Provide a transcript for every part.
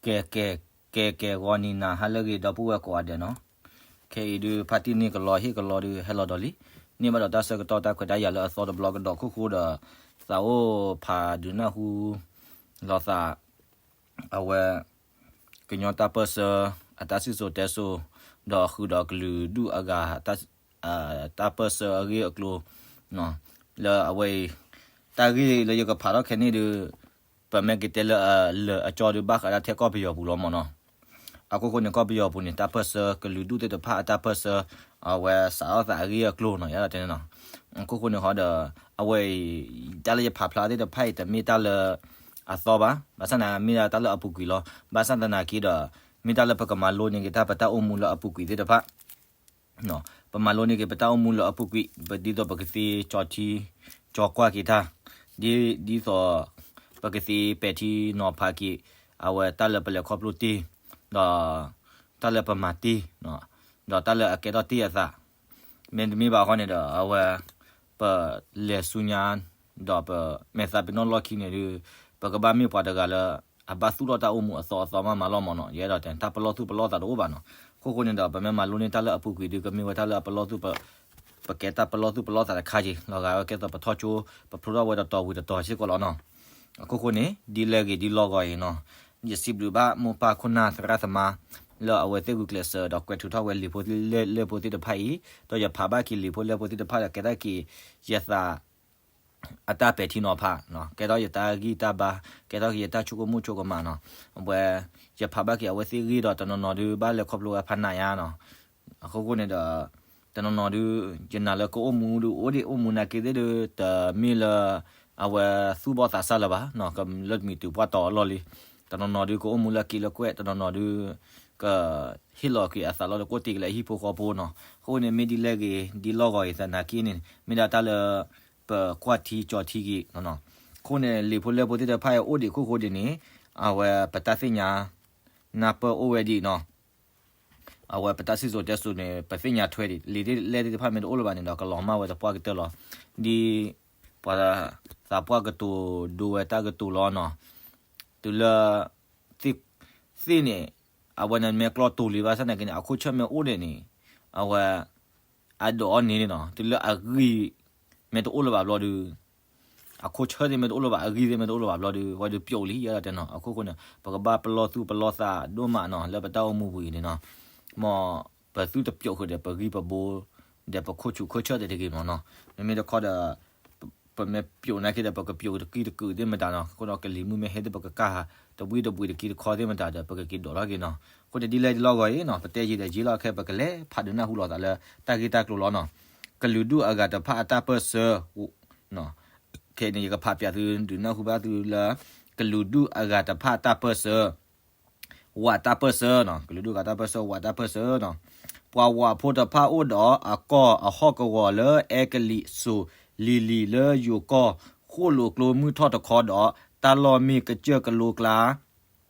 ကဲ ကဲ ကဲ ကဲ ဂီၤနံၤနၤဟါလၢအဂ့ၤ ဒီပုၢ်ဝဲၢ်ကိးဂၤဒဲးနီၤ. ခဲအံၤဒုး ဖါတံၢ်န့ၢ်ကလီဟ့ၣ်ကလီဒုး ဟဲလီၤဒီးလံ. န့ၢ်ဘၣ်ဒီးတၢ်ဆၢကတီၢ်တၢ်ခွဲးတၢ်ယာ်လၢအသီတဘျီကဒီး ခိၣ်ဃိဒီး သးအိၣ်ဖးဒုးနၢ်ဟူ လီၤသး အဝဲ ကညီတၢ်ပၢၢ်ဆၢ အတၢ်စံၣ်စိၤတဲစိၤ ဒီးဃုာ်ဒီးကလုာ်ဒူၣ်အဂၤ တၢ်ပၢၢ်ဆၢအဂ့ၢ်အကျိၤ လၢအဝဲအံၤ တၢ်ဂ့ၢ်လၢယကဖးထီၣ်ခဲန့ၣ်ဒုး ပမ့ၢ်ကတဲလၢအလၢာ်အကၠီဒုး ဘၣ်ဃးဒၣ်ထဲကီၢ်ပယီၤပူၤလီၤမ့ၢ်နီၤ. အခိၣ်ဃိန့ၣ် ကီၢ်ပယီၤပူၤန့ၣ် တၢ်ပၢၢ်ဆၢကလုာ်ဒူၣ်သ့ၣ်တဖၣ်အတၢ်ပၢၢ်ဆၢ အဝဲစးထီၣ်သးအဂ့ၢ်အကျိၤနီၤ ယအဲၣ်ဒိးတဲန့ၣ်နီၤ. အခိၣ်ဃိန့ၣ်ဃီဒီး အဝဲအံၤ တၢ်လၢယဖးဖျါသ့ၣ်တဖၣ်အံၤ တမ့ၢ်တၢ်လၢအသီဘၣ်, ဘၣ်ဆၣ်သနာ်က့ မ့ၢ်ဒၣ်တၢ်လၢအပူၤကွံာ်လီၤ. ဘၣ်ဆၣ်သနာ်က့ဒီး မ့ၢ်တၢ်လၢပကမၤလိန့ၢ်က့ၤတၢ် ပတၢ်အိၣ်မူလၢအပူၤကွံာ်သ့ၣ်တဖၣ် ပမၤလိန့ၢ်က့ၤပတၢ်အိၣ်မူလၢအပူၤကွံာ် ပဒ်သိးပကသ့ကၠီထံ ကၠီကွၢ်က့ၤတၢ်, ဒ် ဒ်သိး ပကသ့ပဲာ်ထံနီၤဖးက့ၤ အဝဲတၢ်လၢပလဲၤခီဖျိတ့ၢ်, ဒီး တၢ်လၢပမၤတ့ၢ်, ဒီးတၢ်လၢအကဲထီၣ်တ့ၢ်အသး, မ့တမ့ၢ်ဘၣ်ဃီန့ၣ်ဒီး အဝဲ ပလဲၤဆူညါ ဒီးပမဲာ်သးပ့ၤနီၣ်လီၢ်ခံန့ၣ်ဒုး ပကဘၣ်မ့ၢ်ပှၤတဂၤလၢ အဘၣ်သူၣ်ထီၣ်တၢ်အိၣ်မူအသီအသီမးမးလီၤမ့ၢ်နီၤ. ယအဲၣ်ဒိးတဲ တၢ်ပလီၢ်သူၣ်ပလီၢ်သးတအိၣ်ဘၣ်နီၤ. အခိၣ်ဃိန့ၣ်ဒီး ပမ့ၢ်မၤလိန့ၢ်တၢ်လၢအပူၤကွံာ်ဒုး ကမ့ၢ်ဝဲတၢ်လၢအပလီၢ်သူၣ်ပ ပကဲတၢ်ပလီၢ်သူၣ်ပလီၢ်သးတခါက့ၤ လီၤဂာ်ဝဲကဲသိးပထီၣ်ကၠိ ပဖျိထီၣ်ဝဲတတီၤဝံၤတတီၤစ့ၢ်ကီးလီၤနီၤ. အခိၣ်ဃိန့ၣ် ဒ်လဲၣ်ဂ့ၤဒ်လီၢ်ဂီၤအံၤနီၤ, ယစံးဘျုးဘၣ်မိၢ်ပၢ်ခိၣ်နၢ်သရၣ်သမါ လၢအဝဲသ့ၣ်ဂုာ်ကျဲးစၢးဒီးကွဲးထုးထီၣ်ဝဲလံာ်ဖိလဲၢ်ဖိသ့ၣ်တဖၣ်အံၤ, ဒီးယဖးဘၣ်က့ၤလံာ်ဖိလဲၢ်ဖိသ့ၣ်တဖၣ်ဒီးကဲထီၣ်က့ၤ ယသး အတၢ်ပဲာ်ထံနီၤဖး, ကဲထီၣ်ယတၢ်ဂံၢ်တၢ်ဘါ, ကဲထီၣ်က့ၤယတၢ်ဆိကမိၣ်ဆိကမးနီၤ. အဝဲ ယဖးဘၣ်က့ၤအဝဲသ့ၣ်ဂ့ၢ်ဒီးတနီၤနီၤဒုးဘၣ်လဲၤခီဖျိဝဲဖးနးယါနီၤ. အခိၣ်ဃိန့ၣ်ဒီး တနီၤနီၤဒုး ယနာ်လၢကအိၣ်မူဒုး အိၣ်ဒံးအိၣ်မူနာ်က့သ့ၣ်ဒုး တမ့ၢ်လၢ အဝဲသူၣ်ဘီၣ်သးစၢ်လၢၤဘၣ်, လၢတမံၤတုၤပှၢ်တီၤအလီၢ်လံ. တနီၤနီၤဒုးကအိၣ်မူလၢက့လၢကွဲၢ်, တနီၤနီၤဒုး ကဟ့ၣ်လီၤက့ၤအသးလီၤတကိးတံၢ်က့ၤလၢအဟံၣ်ဖိဃီဖိနီၤ. အဃိန့ၣ် မ့ၢ်ဒ်လဲၣ်ဂ့ၤဒ်လီၢ်ဂီၤအံၤသနာ်က့န့ၣ် မ့ၢ်ဒၣ်တၢ်လၢ ပကွၢ်ထံကၠီထံက့ၤ. အဃိန့ၣ် လံာ်ဖိလဲၢ်ဖိသ့ၣ်တဖၣ်အံၤအိၣ်ဒံးခိၣ်ဃိဒ်န့ၣ် အဝဲပတၢ်သ့ၣ်ညါ နၢ်ပၢၢ်အိၣ်ဝဲဒံးနီၤ. အဝဲပတၢ်စံၣ်စိၤတဲစိၤန့ၣ် ပသ့ၣ်ညါထွဲဒံး လံာ်လဲၢ်သ့ၣ်တဖၣ်မ့ၢ်တအိၣ်လၢၤဘၣ်န့ၣ်ဒီး ကလီၤမၢ်ဝဲသပှၢ်ကတၢၢ်လီၤ. ဒ် ပှၤသးပှၢ်ကတိၤဒိဝဲတၢ်ကတိၤလီၤနီၤ. တုၤလၢ သ့ၣ်န့ၣ် အဝဲန့ၣ်မ့ၢ်ကျီတိၤလံဘၣ်ဆၣ်သနာ်က့န့ၣ် အခိၣ်ဆၢၣ်မ့ၢ်အိၣ်ဒံးန့ၣ် အဝဲ အဒိးအီၣ်န့ၣ်နီၤ. တုၤလၢအဂံၢ် မ့ၢ်တအိၣ်လၢၤဘၣ်ဘျီဒုး အခိၣ်ဆၢၣ်သ့ၣ်မ့ၢ်တအိၣ်လၢၤဘၣ် အဂံၢ်သ့ၣ်မ့ၢ်တအိၣ်လၢၤဘၣ်ဘျီဒုး အဝဲဒုးပျိာ်လံ ယအဲၣ်ဒိးတဲနီၤ. အခိၣ်ဃိန့ၣ် ပကဘၣ်ပလီၢ်သူၣ်ပလီၢ်သးဒိၣ်မးနီၤ လၢပတၢ်အိၣ်မူပူၤအံၤန့ၣ်နီၤ. မ်ပသုတပျိာ်ဃုာ်ဒီး ပဂံၢ်ပဘါ ဒီးပခိၣ်ဆူၣ်ခိၣ်ဆၢၣ်သ့ၣ်တဂ့ၤမးနီၤ. မ့မ့ၢ်တခီဒီး ပမ့ၢ်ပျိာ်နာ်က့ဒီး ပကပျိာ်တကံၢ်တကုာ်သ့ၣ်မတၤနီၤ. အဃိဒီးကလံၤမုၢ်မ့ၢ်ဟဲသ့ၣ် ပကကၢ် တဝံၣ်တဘှံးတကံၢ်တခီသ့ၣ်မတၤဒီး ပကက့ၤဒိးထီၣ်က့ၤနီၤ. အဃိန့ၣ်ဒ်လဲၣ်ဒ်လီၢ်ဂီၤအံၤနီၤ ပတဲယံာ်ဒီးယံာ်လီၤ ခဲပကလဲၤဖးဒုးနၢ်ဟူလိာ်သးလၢတၢ်ဂ့ၢ်တၢ်ကျိၤလီၤနီၤ. ကလုာ်ဒူၣ်အဂၤတဖၣ်အတၢ်ပၢၢ်ဆၢ ခဲအံၤန့ၣ် ယကဖးပၠးသုဒုးနၢ်ဟူဘၣ်သုလၢ ကလုာ်ဒူၣ်အဂၤတဖၣ်အတၢ်ပၢၢ်ဆၢ ဝးတၢ်ပၢၢ်ဆၢနီၤ. ကလုာ်ဒူၣ်အဂၤတၢ်ပၢၢ်ဆၢ ဝးတၢ်ပၢၢ်ဆၢနီၤ. ပှၤဝးဖိတဖၣ်အိၣ်ဒီးအကီၢ်အဟီၣ်ကဝီၤလၢအဲကလံးစိၤလံၤလံၤလၢယိၤကီၢ် ဃိၣ်လိာ်ကျိမုၢ်ထီၣ်တခီဒီး တၢ်လီၢ်မ့ၢ်ကစၢၢ်ကလိကျါ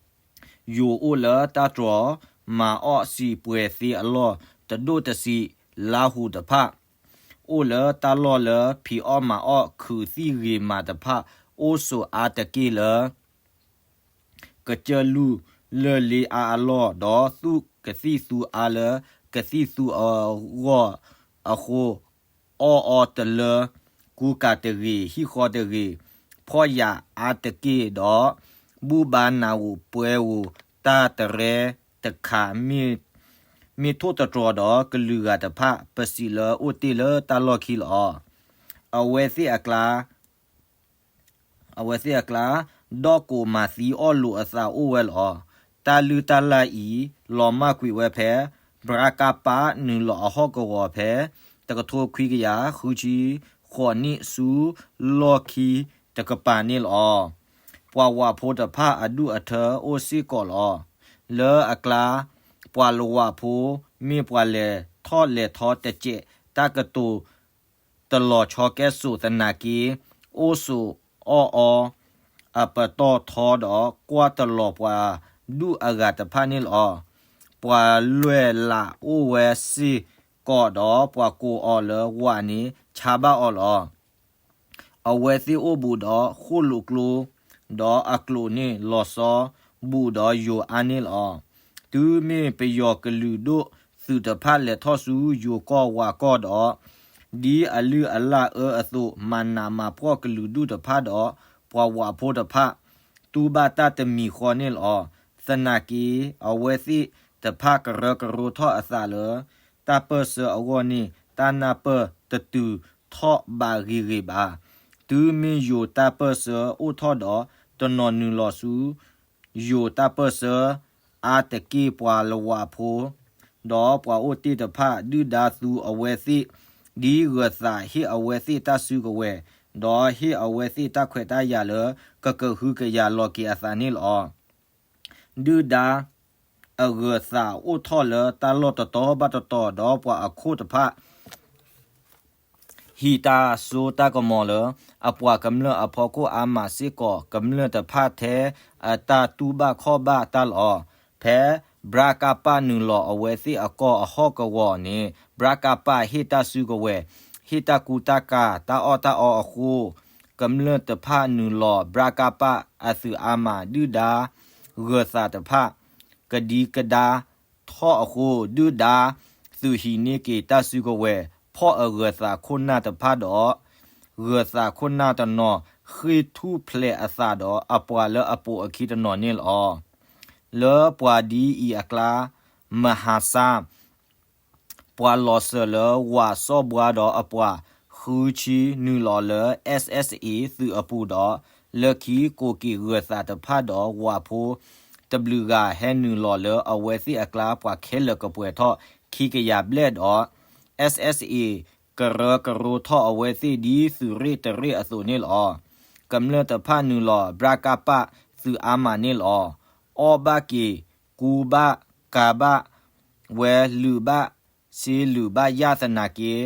ယိၤအိၣ်လၢတၢ်တြီၤ မၤအီၣ်စံာ်ပှဲၤသ့အလီၢ် တဒိၣ်တဆံး လါဟူးတဖၣ် အိၣ်လၢတၢ်လီၢ်လၢဖံးအီၣ်မၤအီၣ်ခုးသံၣ်ဂ့ၤမးတဖၣ် အိၣ်ဆိးအါတက့ၢ်လၢ ကစၢၢ်လူၢ်လၢၢ်လ့အါအလီၢ် ဒီးသူၣ်ကသံၣ်သူအါလၢ ကသံၣ်သူအဂီၢ်အဃိ အီၣ်အီတလၢ ကူကၤတဂ့ၤ ဟံၣ်ဃီတဂ့ၤ ဖှီၣ်ယာ်အါတက့ၢ်ဒီး ဘူၣ်ဘါနးဧိၤပှဲၤဧိၤ တၢ်တရဲတခး မ့ၢ်ထိၣ်သတြီၤဒီးကလုာ်ဂၤတဖၣ် ပစံးလၢအိၣ်တ့ၢ်လၢတၢ်လီၢ်ခံလီၤ. အဝဲသ့ၣ်အကျါ အဝဲသ့ၣ်အကျါ ဒီးကိးမၤသံအီၣ်လိာ်အသးအိၣ်ဝဲလီၤ. တၢ်လုၢ်တၢ်လၢ်အံၤ လီၤမၢ်ကွံာ်ဝဲဖဲ ဘြၣ်ကၣ်ပၣ်နုာ်လီၤအဟီၣ်ကဝီၤဖဲ တကထိခွံကယၤဃုဆံဃိးနံၣ်ဆူ လီၢ်ခံတကပၤန့ၣ်လီၤ. ပှၤဝးဖိတဖၣ်အဒူၣ်အထၢအိၣ်စ့ၢ်ကီးလီၤ. လၢအကျါ ပှၤဝးဖိ မ့ၢ်ပှၤလဲၤထီၣ်လဲၤထီတစဲး တၢ်ကတိၤ တလီၤဆီကဲစိာ်သနာ်က့ အိၣ်ဆိးအီၣ်အီ အပတီၢ်ထီဒီး ကွၢ်တလီၤပှၤဒူၣ်အဂၤတဖၣ်န့ၣ်လီၤ. ပှၤလွဲၢ်လးအိၣ်ဝဲစ့ၢ်ကီးဒီး ပှၤကိးအီၤလၢဝးန့ၣ် ဆါဘၣ်အီၤလီၤ. အဝဲသ့ၣ်အိၣ်ဘူးဒီးဃိၣ်လိာ်ကျိ ဒီးအကျိာ်န့ၣ်လီၤဆီ ဘူးဒီးယိၤအါန့ၣ်လီၤ. တုၤမ့ၢ်ပယီၤကလုာ်ဒိၣ်သုးတဖၣ်လဲၤထီၣ်ဆူယိၤကီၢ်ဝးကီၢ်ဒီး ဒ်အလုၢ်အလၢ်အၢအသိး မၤနးမၤဖှီၣ်ကလုာ်ဒူၣ်တဖၣ်ဒီး ပှၤဝးဖိတဖၣ် တူၢ်ဘၣ်တၢ်တမံၤဃီန့ၣ်လီၤ. သနာ်က့ အဝဲသ့ၣ်တဖၣ်ကရၢကရိထီၣ်အသးလၢ တၢ်ပၢၢ်ဆၢအဂီၢ်န့ၣ် တၢ်နၢ်ပၢၢ်တတုၤထီၣ်ဘးဂ့ၤဂ့ၤဘၣ်. တုၤမ့ၢ်ယိၤတၢ်ပၢၢ်ဆၢအိၣ်ထီၣ်ဒီး တနီၤနုာ်လီၤဆူ ယိၤတၢ်ပၢၢ်ဆၢ အါတက့ၢ်ပှၤလၢဝးဖိ ဒီးပှၤအိၣ်တ့ၢ်တဖၣ် ဒုၣ်ဒါသူအဝဲသ့ၣ် ဒ်ဂၢၢ်သးဟ့ၣ်အဝဲသ့ၣ်တၢ်စုကဝဲၤ, ဒီးဟ့ၣ်အဝဲသ့ၣ်တၢ်ခွဲးတၢ်ယာ်လၢ ကကဟုကယာ်လီၤက့ၤအသးန့ၣ်လီၤ. ဒုၣ်ဒါ အဂၢၢ်သးအိၣ်ထီၣ်လၢတၢ်လီၢ်တတီၤဘၣ်တတီၤ ဒီးပှၤအခိၣ်တဖၣ် ဟံးတၢ်စိတၢ်ကမီၤလၢ အပှၤကမျၢၢ်အဖီခိၣ်အါမးစ့ၢ်ကီး ကမျၢၢ်တဖၣ်ထဲအတၢ်တူၢ်ဘၣ်ခီၣ်ဘၣ်တၢ်လီၤ. ဖဲ ဘြကပ နုာ်လီၤအဝဲသ့ၣ်အကီၢ်အဟီၣ်ကဝီၤန့ၣ် ဘြကပ ဟ့ၣ်တၢ်စုကဝဲၤ, ဟ့ၣ်တၢ်ကူတၢ်ကၤ တၢ်အီၣ်တၢ်အီအဃိ ကမျၢၢ်တဖၣ်နုာ်လီၤ ဘြကပ အသုးအါမး ဒုၣ်ဒါ ဂၢၢ်သးတဖၣ် ကဒံကဒါထီၣ်အဃိ ဒုၣ်ဒါသုးဟံးန့ၢ်က့ၤတၢ်စုကဝဲၤ ဖီၣ်အဂၢၢ်သးခိၣ်နၢ်တဖၣ်ဒီး ဂၢၢ်သးခိၣ်နၢ်တနီၤ ဃ့ၢ်ထူၣ်ဖျဲးအသးဒီး အပှၤလၢအပိာ်အခံတနီၤန့ၣ်လီၤ. လၢပှၤဒ်အံၤအကျါ မဟါစၢ် ပှၤလီၤစၢၤလၢဝးစီၣ်ဘှါဒီးအပှၤ ဃုဆံနုာ်လီၤလၢ SSA သုးအပူၤဒီး လၢခံကိးက့ၤဂၢၢ်သးတဖၣ်ဒီးဝးဖိ တဘျုးဂၤဟဲနုာ်လီၤလၢအဝဲသ့ၣ်အကျါ ပှၤခဲလၢာ်ကပှဲၤထီၣ် ခံကယၤဘျဲၣ်ဒီး SSA ကရၢကရိထီၣ်အဝဲသ့ၣ်ဒ်သုးရ့ၣ်တရ့ၣ်အသိးန့ၣ်လီၤ. ကမျၢၢ်တဖၣ်နုာ်လီၤ ဘြကပ သုးအါမးန့ၣ်လီၤ. အီၣ်ဘၣ်က့ၤ ကူဘၣ် ကၤဘၣ် ဝဲလုာ်ဘၣ်စ့လုာ်ဘၣ်ယၣ်သနာ်က့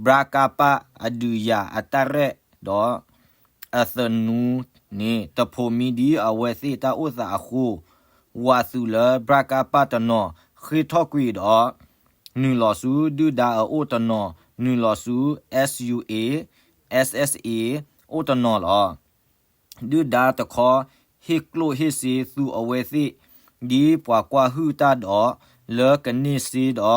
ဘြကပ အဒုးယၤအတၢ်ရဲၣ်ဒီး အသနူန့ၣ် တဖိးမံဒ်အဝဲသ့ၣ်တၢ်အိၣ်သးအဃိ ဝးသုးလၢ ဘြကပ တနီၤဃ့ၢ်ထီၣ်ကွံာ်ဒီး နုာ်လီၤဆူဒုၣ်ဒါအအိၣ်တနီၤ နုာ်လီၤဆူ SUA SSA အိၣ်တနီၤလီၤ. ဒုၣ်ဒါတခီ ဟ့ၣ်ကျိၣ်ဟ့ၣ်စ့သူအဝဲသ့ၣ် ဒ်ပှၤကွၢ်ဟုၣ်တၢ်ဒီး လၢကန့ၢ်စ့ဒီး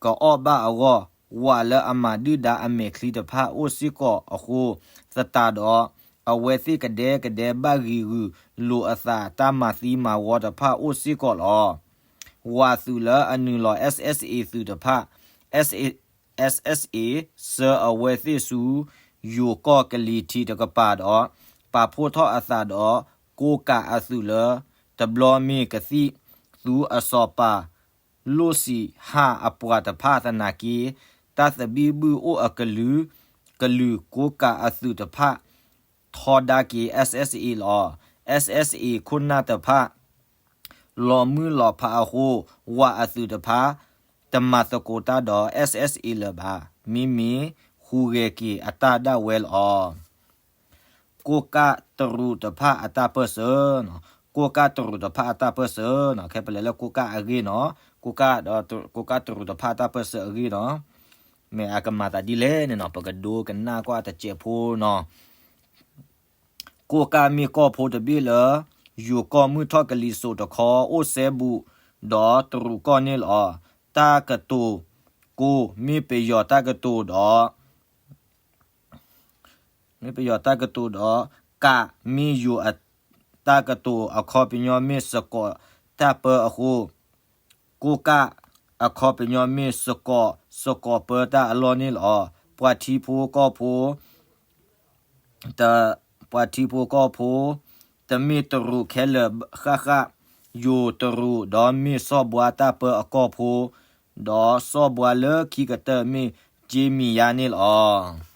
ကအီၣ်ဘၣ်အဂီၢ် ဝးလၢအမၤဒုၣ်ဒါအမဲာ်ချံတဖၣ်အိၣ်စ့ၢ်ကီးအဃိ သတးဒီး အဝဲသ့ၣ်ကဒဲကဒဲဘၣ်ဂံာ်ဂုာ်လိာ်အသးတၢ်မၤသံမၤဝီတဖၣ်အိၣ်စ့ၢ်ကီးလီၤ. ဝးသုးလၢအနုာ်လီၤ SSA သုးတဖၣ် SSA စၢၤအဝဲသ့ၣ်ဆူ ယိၤကီၢ်ကလံၤထံးတကပၤဒီး ပာ်ဖှိၣ်ထီၣ်အသးဒီး ကိးကးအသုးလၢ တဘျီမ့ၢ်ကသံၣ်သူအစီၤပၤ လိၣ်စံးဟၣ်အပှၤတဖၣ်သနာ်က့ တၢ်သဘံၣ်ဘုၣ်အိၣ်အကလုာ် ကလုာ်ကိးကးအသုးတဖၣ် ထီဒါက့ၤ SSA လီၤ. SSA ခိၣ်နၢ်တဖၣ် လီၤမုၢ်လီၤဖးအဃိ ဝးအသုးတဖၣ် တမၤသကိးတၢ်ဒီး SSA လၢၤဘၣ်. မ့မ့ၢ်ဟူးဂဲၤက့ၤအတၢ်ဒၣ်ဝဲလီၤ. ကိးကးတရူးတဖၣ်အတၢ်ပၢၢ်ဆၢ, ကိးကးတရူးတဖၣ်အတၢ်ပၢၢ်ဆၢ, ခဲပလဲၤလၢကိးကးအဂ့ၢ်နီၤ, ကိးကးတရူးတဖၣ်အတၢ်ပၢၢ်ဆၢအဂ့ၢ်နီၤ, မ့ၢ်အကမၤသးဒ်လဲၣ်န့ၣ်နီၤ ပကဒိကနၣ်ကွၢ်တစဲးဖိနီၤ. ကိးကးမ့ၢ်ကီၢ်ဖိတဘ့ၣ်လၢ ယိၤကီၢ်မုၢ်ထီၣ်ကလံၤစိးတခီ အိၣ်စဲဘူးဒီးတရူးကီၢ်န့ၣ်လီၤ. တၢ်ကတိၤကိးမ့ၢ်ပယီၤတၢ်ကတိၤဒီး မ့ၢ်ပယီၤတၢ်ကတိၤဒီး ကးမ့ၢ်ယိၤအတၢ်ကတိၤ အခီပညီမ့ၢ်စကိးတၢ်ပၢအဃိ, ကိးကးအခီပညီမ့ၢ်စကိး, စကိးပၢတၢ်အလီၢ်န့ၣ်လီၤ. ပှၤထံဖိကီၢ်ဖိ တ, ပှၤထံဖိကီၢ်ဖိ တမ့ၢ်တရူးခဲလၢာ်ဃၣ်ဃၣ်, ယိၤတရူး ဒီးမ့ၢ်စီၣ်ဘှါတၢ်ပၢအကီၢ်ဖိ, ဒီးစီၣ်ဘှါလၢခံကတၢၢ်မ့ၢ်ကၠ့မံၤယါန့ၣ်လီၤ.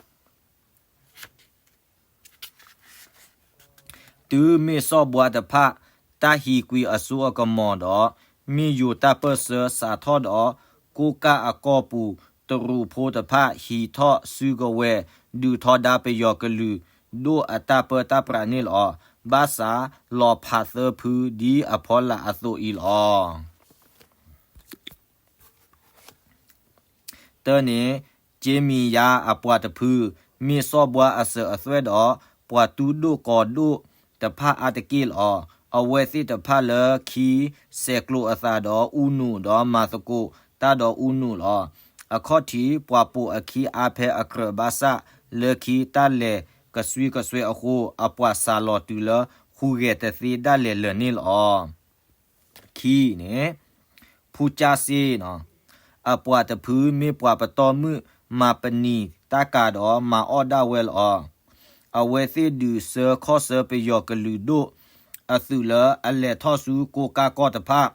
တုၤမ့ၢ်စီၣ်ဘှါတဖၣ် တၢ်ဟံးကွံာ်အစိအကမီၤဒီး မ့ၢ်ယိၤတၢ်ပၢၢ်ဆၢစးထီၣ်ဒီး ကိးကးအကီၢ်ပူၤ တရူးဖိတဖၣ်ဟံးထီၣ်စုကဝဲၤ ဒုးထီဒါပယီၤကလုာ်ဒိၣ်အတၢ်ပၢတၢ်ပြးန့ၣ်လီၤ. ဘၣ်ဆၣ်လီၤဖးသၢဖုဒ်အဖီလာ်အသိးအံၤလီၤ. တၢ်န့ၣ် ကၠ့မံၤယါအပှၤတဖု မ့ၢ်စီၣ်ဘှါအစၢၤအသွဲၣ်ဒီး ပှၤတူၢ်ဒိၣ်ကီၤဒိၣ်တဖၣ်အါတက့ၢ်လီၤ. အဝဲသ့ၣ်တဖၣ်လၢခံ ဆဲးကျိးအသးဒီးအူနူး ဒီးမၤသကိးတၢ်ဒီးအူနူးလီၤ. အခီၣ်ထံး ပှၤပိာ်အခံအါဖဲအကြၢးဘၣ်ဆၣ် လၢခံတၢ်လဲၤကစွံကစွဲအဃိ အပှၤစးလီၤတုၤလၢဃုဂဲၤတသ့ဒၣ်လဲာ်လၢာ်န့ၣ်လီၤ. ခံန့ၣ် ဖူကၠၢ်စ့ အပှၤတဖုမ့ၢ်ပှၤပတီၢ်မုၣ် မၤပနံာ်တၢ်ကၤဒီးမၤအီၣ်ဒၣ်ဝဲလီၤ. အဝဲသ့ၣ်ဒုးဆှၢခီၣ်ဆၢပယီၤကလုာ်ဒိၣ် အသုးလၢအလဲၤထီၣ်ဆူကိးကၢ်ကီၢ်တဖၣ်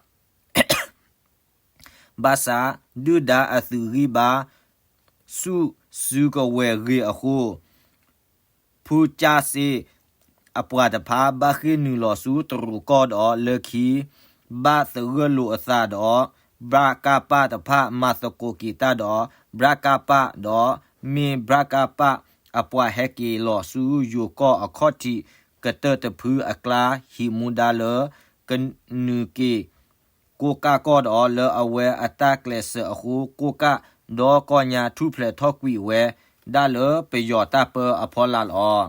ဘၣ်ဆၣ် ဒုၣ်ဒါအသုးဂံၢ်ဘါ ဆူၣ်စုကဝဲၤဂ့ၤအဃိ ဖူကၠၢ်စ့ အပှၤတဖၣ် ဘၣ်ဃ့ၢ်နုာ်လီၤဆူတရူးကီၢ်ဒီးလၢခံ ဘၣ်သဂၢၢ်လိာ်အသးဒီး ဘြၣ်ကၣ်ပၣ်တဖၣ် မၤသကိးက့ၤတၢ်ဒီး ဘြၣ်ကၣ်ပၣ်ဒီး မ့ၢ်ဘြၣ်ကၣ်ပၣ်အပှၤဟဲက့ၤလီၤဆူယိၤကီၢ်အခီၣ်ထံး ကတၢၢ်တဖုအကျါ ဟံးမူဒါလၢ ကနုာ်က့ၤ ကိးကၢ်ကီၢ်ဒီး လၢအဝဲအတၢ်ကျဲးစၢးအဃိ ကိးကၢ်ဒီးကီၢ်ညါ ထူၣ်ဖျဲးထီၣ်ကွံာ်ဝဲဒၣ်လၢပယီၤတၢ်ပၢအဖီလာ်လီၤ.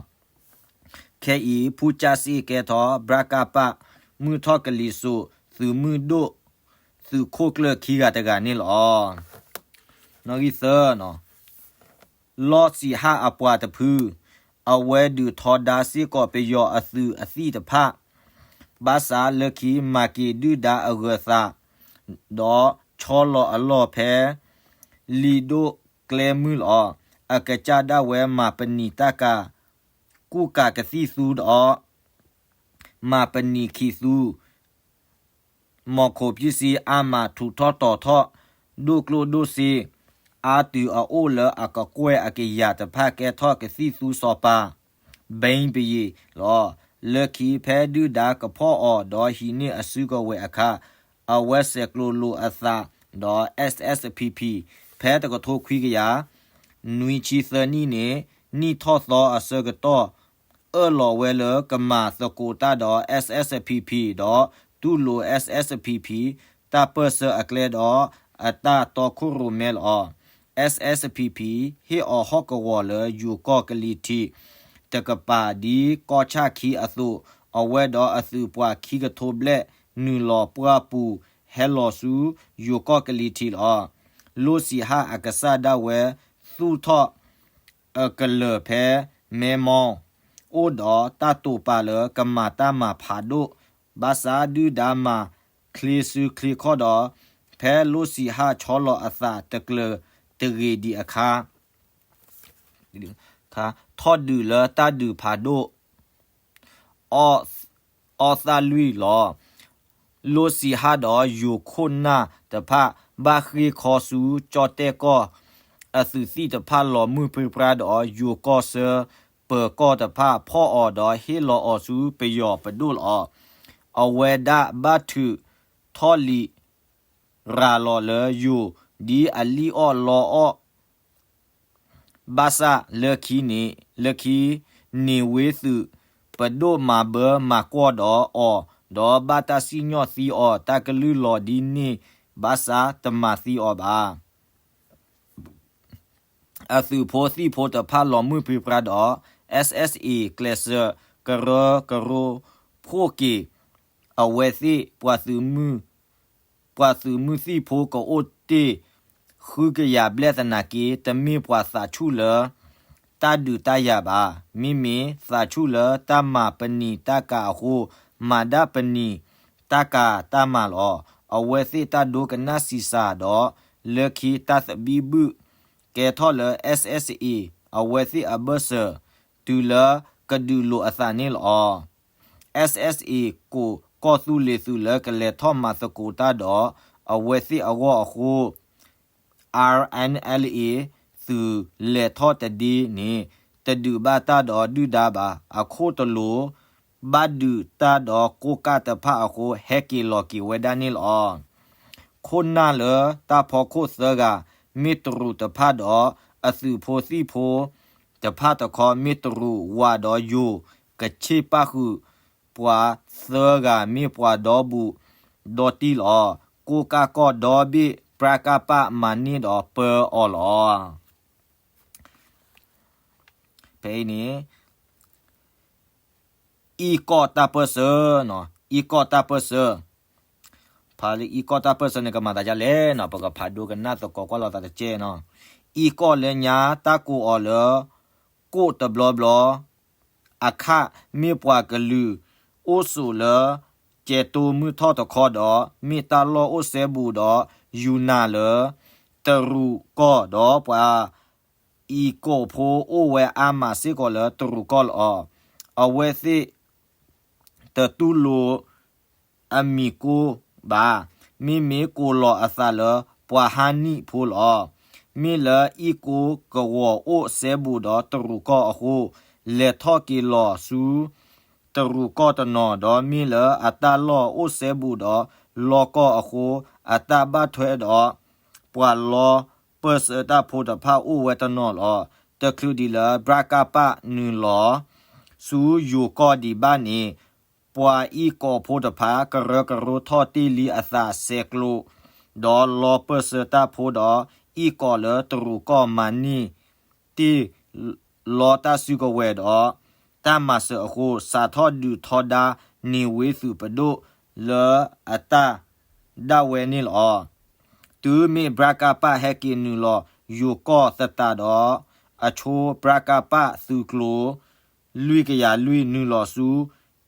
ခဲအံၤ ဖူကၠၢ်စ့ကဲထီၣ် ဘြၣ်ကၣ်ပၣ် မုၢ်ထီၣ်ကလံၤစိး သုးမုၢ်ဒိၣ် သုးခိၣ်ကျၢၢ်ခံဂၤတဂၤန့ၣ်လီၤ. နီၣ်ဂံၢ်သၢ လီၢ်ဆံးဟၣ်အပှၤတဖု အဝဲဒုးထီဒါစ့ၢ်ကီးပယီၤအသုးအသံၣ်တဖၣ် ဘၣ်ဆၣ်လၢခံမၤက့ၤဒုၣ်ဒါအဂၢၤသး ဒီးဆီလီၤအလီၢ်ဖဲ လံာ်ဒိၣ်ကျဲမုၢ်လီၤ. အကစၢ်ဒၣ်ဝဲမၤပနံာ်တၢ်ကၤ ကူၣ်ကၤကသံၣ်သူဒီး မၤပနံာ်ခံသူ မီၤခိၣ်ပံစံအါမး ထူးထီၣ်တီၤထီၣ် ဒိၣ်ကျိၣ်ဒိၣ်စ့ အါတုၤအအိၣ်လၢအကကွဲၢ်အကယၤတဖၣ် ကဲထီၣ်ကသံၣ်သူစီၤပၤ ဘိန်းဘုရင် လီၤ. လၢခံဖဲဒုၣ်ဒါကဖီၣ်အီၤဒီးဟံးန့ၢ်အစုကဝဲၤအခါ အဝဲဆဲးကျိးလိာ်အသးဒီး SSPP ဖဲတကထိခွံကယၤ နွံဆံသၢနံၣ်န့ၣ် နံၣ်ထီၣ်သီအဆၢကတီၢ် အၢၣ်လီၤဝဲလၢကမၤသကိးတၢ်ဒီး SSPP ဒီးတူၢ်လိာ် SSPP တၢ်ပၢၢ်ဆၢအကျဲဒီး အတၢ်တီခိၣ်ရိၣ်မဲလီၤ. SSPP ဟ့ၣ်အီၤဟီၣ်ကဝီၤလၢယိၤကီၢ်ကလံၤထံး တကပၤဒ်ကီၢ်ဆၣ်ခံအသိး အဝဲဒီးအသုးပှၤခံကထိဘျဲၣ် နုာ်လီၤပှၢ်ပူၤ ဟဲလီၤဆူယိၤကီၢ်ကလံၤထံးလီၤ. လိၣ်စံးဟၣ်အကစၢ်ဒၣ်ဝဲ သူၣ်ထီၣ် အကလၢၢ်ဖဲ မဲမီ အိၣ်ဒီးတၢ်တိာ်ပာ်လၢကမၤတၢ်မၤဖးဒိၣ် ဘၣ်ဆၣ်ဒုၣ်ဒါမၤချ့စုချ့ခီၣ်ဒီး ဖဲလိၣ်စံးဟၣ်ဆီလီၤအသးတကျၢၤတဂ့ၤဒံးအခါ ထီၣ်ဒုးလၢတၢ်ဒုးဖးဒိၣ် အီၣ်သၣ်လွံၢ်လီၤ. လိၣ်စံးဟၣ်ဒီးယိၤခိၣ်နၢ်တဖၣ် ဘၣ်ဃ့ၢ်ခီဆူကၠီၣ်တဲၣ်ကီၢ် အသုးသံၣ်တဖၣ်လီၤမုၢ်ပြံပြါဒီး ယိၤကီၢ်ဆၢပၢၤကီၢ်တဖၣ် ဖီၣ်အီၤဒီးဟ့ၣ်လီၤအီၤဆူပယီၤပဒိၣ်လီၤ. အဝဲဒၣ်ဘၣ်ထုးထီၣ်လံာ် ရၤလီၤလၢယိၤ ဒ်အလံၣ်အီၣ်လီအီၣ် ဘၣ်ဆၣ်လၢခံန့ၣ် လၢခံန့ၣ်ဝ့သုး ပဒိၣ်မၤဘၢမၤကွီၢ်ဒီးအီၤ ဒီးဘၣ်တၢ်စံၣ်ညီၣ်သံအီၤ တၢ်ကလုၢ်လီၤဒ်န့ၣ် ဘၣ်ဆၣ်တမၤသံအီၤဘၣ်. အသုးဖိသံၣ်ဖိတဖၣ်လီၤမုၢ်ပြံပြါဒီး SSA ကျဲးစၢးကရၢကရိဖှိၣ်က့ၤ အဝဲသ့ၣ် ပှၤသုးမုၢ်သံၣ်ဖိကအိၣ်တ့ၢ် ဃုကယၤဘျဲၣ်သနာ်က့ တမ့ၢ်ပှၤသးဆူၣ်လၢ တၢ်ဒုးတၢ်ယၤဘၣ်. မ့မ့ၢ်သးဆူၣ်လၢတၢ်မၤပနံာ်တၢ်ကၤအဃိ မၤဒၣ်ပနံာ်တၢ်ကၤတၢ်မၤလီၤ. အဝဲသ့ၣ်တၢ်ဒိကနၣ်ဆံးစၢ်ဒီး လၢခံတၢ်သဘံၣ်ဘုၣ် ကဲထီၣ်လၢ SSA အဝဲသ့ၣ်အဘၢၣ်စၢၤ တုၤလၢကဒုးလိာ်အသးန့ၣ်လီၤ. SSA ကိးကီၢ်သူလ့ၤသုးလၢကလဲၤထီၣ်မၤသကိးတၢ်ဒီး အဝဲသ့ၣ်အဂီၢ်အဃိ RNLA သုးလဲၤထီၣ်တဒ့န့ၣ် တဒုးဘၣ်တၢ်ဒီးဒုၣ်ဒါဘၣ်. အခိၣ်တလိၤ ဘၣ်ဒုးတၢ်ဒီးကိးကၢ်တဖၣ်အဃိ ဟဲက့ၤလီၤက့ၤဝဲဒၣ်န့ၣ်လီၤ. ခိၣ်နၢ်လၢတၢ်ဖီခိၣ်သၢဂၤ မ့ၢ်တရူးတဖၣ်ဒီး အသုးဖိသံၣ်ဖိတဖၣ်တခီ မ့ၢ်တရူးဝးဒီးယိၤ ကဆ့ၣ်ပၣ်ဃုာ် ပှၤသၢဂၤမ့ၢ်ပှၤဒီဘူးဒီတံၢ်လီၤ. ကိးကၢ်ကီၢ်ဒီဘ့ၣ် ပြၣ်ကၣ်ပၣ်မၤန့ၢ်ဒီးပၢအီၤလီၤ. ဖဲအံၤန့ၣ် အံၣ်ကီၢ်တၢ်ပၢၢ်ဆၢနီၤ အံကီၢ်တၢ်ပၢၢ်ဆၢ, ဖးလၢအံကီၢ်တၢ်ပၢၢ်ဆၢန့ၣ် ကမၤသးဒ်လဲၣ်နီၤ, ပကဖးဒိကနၣ်သကိးကွၢ်လိာ်သးတကဲနီၤ. အံကီၢ်လၢညါ တၢ်ကိးအီၤလၢ ကိၣ်တဘျီဘျီ အခၣ် မ့ၢ်ပှၤကလုာ်အိၣ်ဆိးလၢ ကဲးတိမုၢ်ထီၣ်တခီဒီး မ့ၢ်တၢ်လီၢ်အိၣ်စဲဘူးဒီး ယူၤနၤလၢ တရူးကီၢ်ဒီး ပှၤအံကီၢ်ဖိအိၣ်ဝဲအါမးစ့ၢ်ကီးလၢတရူးကီၢ်လီၤ. အဝဲသ့ၣ် တတူၢ်လိာ်အမံၤကိၣ်ဘၣ်, မ့မ့ၢ်ကိးလီၤအသးလၢပှၤဟါနံၣ်ဖိလီၤ. မ့ၢ်လၢအံကီၢ်ကဝီၤအိၣ်စဲဘူးဒီးတရူးကီၢ်အဃိ, လဲၤထီၣ်က့ၤလီၤဆူ တရူးကီၢ်တနီၤ, ဒီးမ့ၢ်လၢအတၢ်လီၢ်အိၣ်စဲဘူးဒီးလီၢ်ကီၢ်အဃိ, အတၢ်ဘၣ်ထွဲဒီး ပှၤလီပၢၢ်ဆၢတၢ်ဖိတဖၣ်အိၣ်ဝဲတနီၤလီၤ. တချုးဒံးလၢ ဘြၣ်ကၣ်ပၣ်နုာ်လီၤ ဆူယိၤကီၢ်ဒံးဘၣ်န့ၣ်, ပှၤအံကီၢ်ဖိတဖၣ် ကရၢကရိထီၣ်တ့ၢ်လံအသးဆဲးကျိး, ဒီးလီပၢၢ်ဆၢတၢ်ဖိဒီး အံကီၢ်လၢတရူးကီၢ်မၤန့ၢ်တ့ၢ် လီတၢ်စုကဝဲၤဒီး တၢ်မၤစၢၤအဃိ, စးထီၣ်ဒုးထီဒါန့ၢ်ဝ့သုးပဒိၣ်လၢအတၢ်ဒၣ်ဝဲန့ၣ်လီၤ. တုၤမ့ၢ်ဘြၣ်ကၣ်ပၣ်ဟဲက့ၤနုာ်လီၤယိၤကီၢ်သတးဒီး, အဆိဘြၣ်ကၣ်ပၣ်သုးကျိၤ လွံၢ်ကယၤလွံၢ် နုာ်လီၤဆူ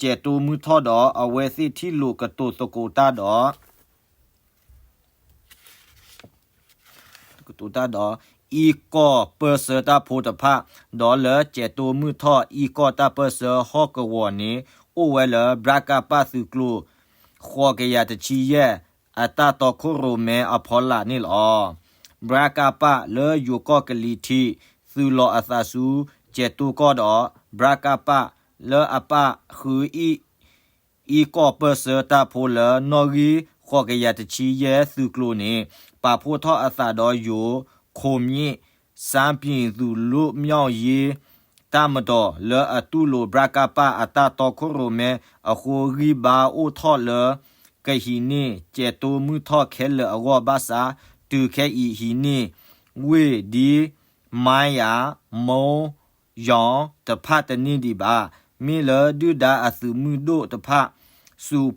ကဲးတိမုၢ်ထီၣ်ဒီး အဝဲသ့ၣ်ထံၣ်လိာ်ကတိၤသကိးတၢ်ဒီး ကတိၤတၢ်ဒီး အံကီၢ်ပၢၢ်ဆၢတၢ်ဖိတဖၣ်, ဒီးလၢကဲးတိမုၢ်ထီၣ်အံကီၢ်တၢ်ပၢၢ်ဆၢဟီၣ်ကဝီၤန့ၣ် အိၣ်ဝဲလၢဘြၣ်ကၣ်ပၣ်သုးကျိၤ ဃိးကယၤတဆံယဲၢ် အတၢ်တီခိၣ်ရိၣ်မဲအဖီလာ်န့ၣ်လီၤ. ဘြၣ်ကၣ်ပၣ်လၢယိၤကီၢ်ကလံၤထံး သုးလီၤအသးဆူ ကဲးတိကီၢ်ဒီး ဘြၣ်ကၣ်ပၣ်လၢအပၣ်ဃုအံၣ် အံကီၢ်ပၢၢ်ဆၢတၢ်ဖိလၢနီၣ်ဂံၢ်ဃိးကယၤတဆံယဲၢ်သုးကျိၤန့ၣ် ပာ်ဖှိၣ်ထီၣ်အသးဒီးယိၤ ခိၣ်မၠ့ၣ် စၣ်ပံၤသူၣ်လိၣ်မၠီၣ်ယ့ တၢ်မတီၤလၢအတူၢ်လိာ်ဘြၣ်ကၣ်ပၣ်အတၢ်တီခိၣ်ရိၣ်မဲအဃိ ဂံၢ်ဘါအိၣ်ထီၣ်လၢ ကဟံးန့ၢ်ကဲးတိမုၢ်ထီၣ်ခဲလၢာ်အဂီၢ်ဘၣ်ဆၣ် တုၤခဲအံၤဟံးန့ၢ် ဝ့ၢ်ဒ် မါယၤ မိၢ် ယီၤ တဖၣ်တန့ၢ်ဒံးဘၣ်. မ့ၢ်လၢဒုၣ်ဒါအသုးမုၢ်ဒိၣ်တဖၣ် စူး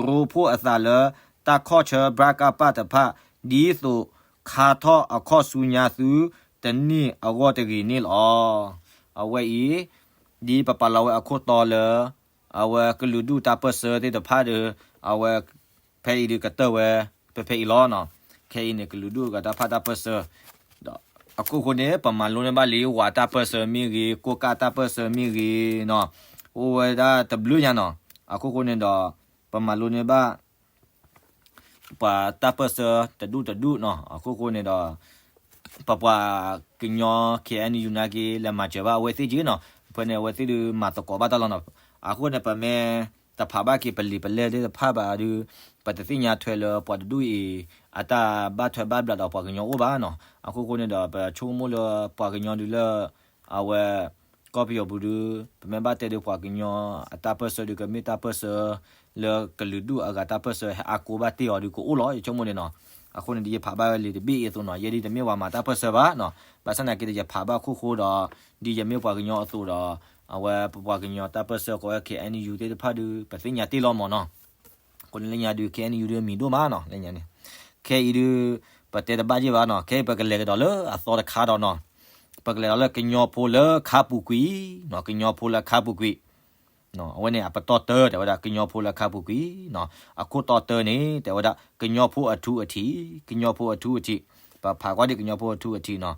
ရိဖှိၣ်အသးလၢ တၢ်ခီၣ်ဆၢဘြၣ်ကၣ်ပၣ်တဖၣ် ဒ်သိးခါထီၣ်အခီၣ်ဆူညါသုတန့ၢ်အဂီၢ်တဂ့ၤန့ၣ်လီၤ. အဝဲအံၤ ဒ်ပပာ်လီၤဝဲအခိၣ်တီလၢ အဝဲကလုာ်ဒူၣ်တၢ်ပၢၢ်ဆၢသ့ၣ်တဖၣ်ဒီး အဝဲ ဖဲအံၤဒုးကတၢၢ်ဝဲ ဖဲဖဲအံၤလီၤနီၤ. ခဲအံၤန့ၣ် ကလုာ်ဒူၣ်အဂၤတၢ်ဖၣ်တၢ်ပၢၢ်ဆၢ ဒီးအခိၣ်ဃိန့ၣ် ပမၤလိန့ၢ်ဘၣ်လံ ဝၤတၢ်ပၢၢ်ဆၢမ့ၢ်ဂ့ၤ ကိးကၣ်တၢ်ပၢၢ်ဆၢမ့ၢ်ဂ့ၤနီၤ, အိၣ်ဝဲဒၣ်တဘျုးညါနီၤ. အခိၣ်ဃိန့ၣ်ဒီး ပမၤလိန့ၢ်ဘၣ် ပှၤတၢ်ပၢၢ်ဆၢတဒူၣ်တဒူၣ်နီၤ. အခိၣ်ဃိန့ၣ်ဒီး ပပှၤကညီ ခ့ၣ်အဲၣ်ယူၣ် နာ်က့ လဲၤမၤစၢၤဘၣ်အဝဲသ့ၣ်က့နီၤ. ဖဲန့ၣ် အဝဲသ့ၣ်ဒုးမၤသကိးဘၣ်တၢ်လီၤနီၤ. အဃိန့ၣ် ပမ့ၢ်တဖးဘၣ်က့ၤပလံာ်ပလဲၢ်သ့ၣ်တဖၣ်ဘၣ်ဒီး ပတသ့ၣ်ညါထွဲလၢပှၤတဒူၣ်အံၤ အတၢ်ဘၣ်ထွဲဘၣ်ဘျးဒီးပှၤကညီအိၣ်ဘၣ်နီၤ. အခိၣ်ဃိန့ၣ်ဒီး ပဆိကမိၣ်လၢပှၤကညီဒုးလၢ အဝဲ ကီၢ်ပယီၤပူၤဒုး ပမ့ၢ်ဘၣ်တဲဒုးပှၤကညီအတၢ်ပၢၢ်ဆၢဒုး ကမ့ၢ်တၢ်ပၢၢ်ဆၢ လၢကလုာ်ဒူၣ်အဂၤတၢ်ပၢၢ်ဆၢဟဲအါကိးဘၣ်တ့ၢ်အီၤဒုးကအိၣ်လီၤ ယဆိကမိၣ်န့ၣ်နီၤ. အဃိန့ၣ် ဒ်ယဖးဘၣ်ဝဲလံာ်တဘ့ၣ်အံၤအသိးနီၤ ယဲဒ်တမ့ၢ်ပှၤမၤတၢ်ပၢၢ်ဆၢဘၣ်နီၤ. ဘၣ်ဆၣ်သနာ်က့ဒီး ယဖးဘၣ်ခိၣ်ဃိဒီး ဒ်ယမ့ၢ်ပှၤကညီအသိးဒီး အဝဲပပှၤကညီတၢ်ပၢၢ်ဆၢကိးဝဲ ခ့ၣ်အဲၣ်ယူၣ် သ့ၣ်တဖၣ်ဒုး ပသ့ၣ်ညါတ့ၢ်လီၤမၢ်နီၤ. အဃိန့ၣ်လၢညါဒုး ခ့ၣ်အဲၣ်ယူၣ် ဒုးမံၤဒိၣ်မးနီၤ လၢညါန့ၣ်. ခဲအံၤဒုး ပတဲတဘၣ်ယ့ၢ်ဘၣ်နီၤ ခဲအံၤပကလဲၤကဒီးလၢအသီတခါဒီးနီၤ. ပကလဲၤဒီးလၢကညီဖိလၢခါပူၤကွံာ်နီၤ ကညီဖိလၢခါပူၤကွံာ် အဝဲန့ၣ် အပတီၢ်တၢ တဲဝဲဒၣ် ကညီဖိလၢခါပူၤကွံာ်နီၤ. အခိၣ်တီတၢန့ၣ် တဲဝဲဒၣ် ကညီဖိအထူအထံး ကညီဖိအထူအထံး ပဖးကွၢ်ဒံးကညီဖိအထူအထံးနီၤ.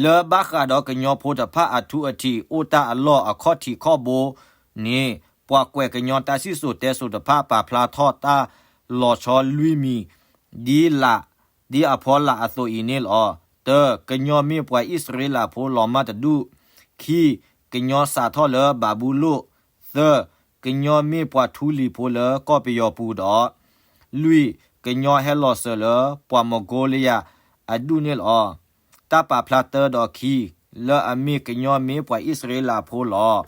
လၢဘၣ်ဃးဒီးကညီဖိတဖၣ်အထူအထံး အိၣ်တၢ်အလီၢ်အခီၣ်ထံးခီၣ်ဘိန့ၣ် ပှၤကွဲးကညီတၢ်စံၣ်စိၤတဲစိၤတဖၣ် ပာ်ဖျါထီၣ်တၢ်လီၤဆီလွံၢ်မံၤ ဒ်လာ် ဒ်အဖီလာ်အသိးအံၤန့ၣ်လီၤ. တၢ, ကညီမ့ၢ်ပှၤအံၣ်စရ့လးဖိလီၤမၢ်တဒူၣ်, ခံ, ကညီစးထီၣ်လၢဘၤဘူလိၣ်, သၢ, ကညီမ့ၢ်ပှၤထူလံၤဖိလၢကီၢ်ပယီၤပူၤဒီး လွံၢ်, ကညီဟဲလီၤစၢၤလၢပှၤမၢ်ကိလယၤအဒူၣ်န့ၣ်လီၤ. တၢ်ပာ်ဖျါတၢဒီးခံ လၢအမ့ၢ်ကညီမ့ၢ်ပှၤအံၣ်စရ့လးဖိလီၤ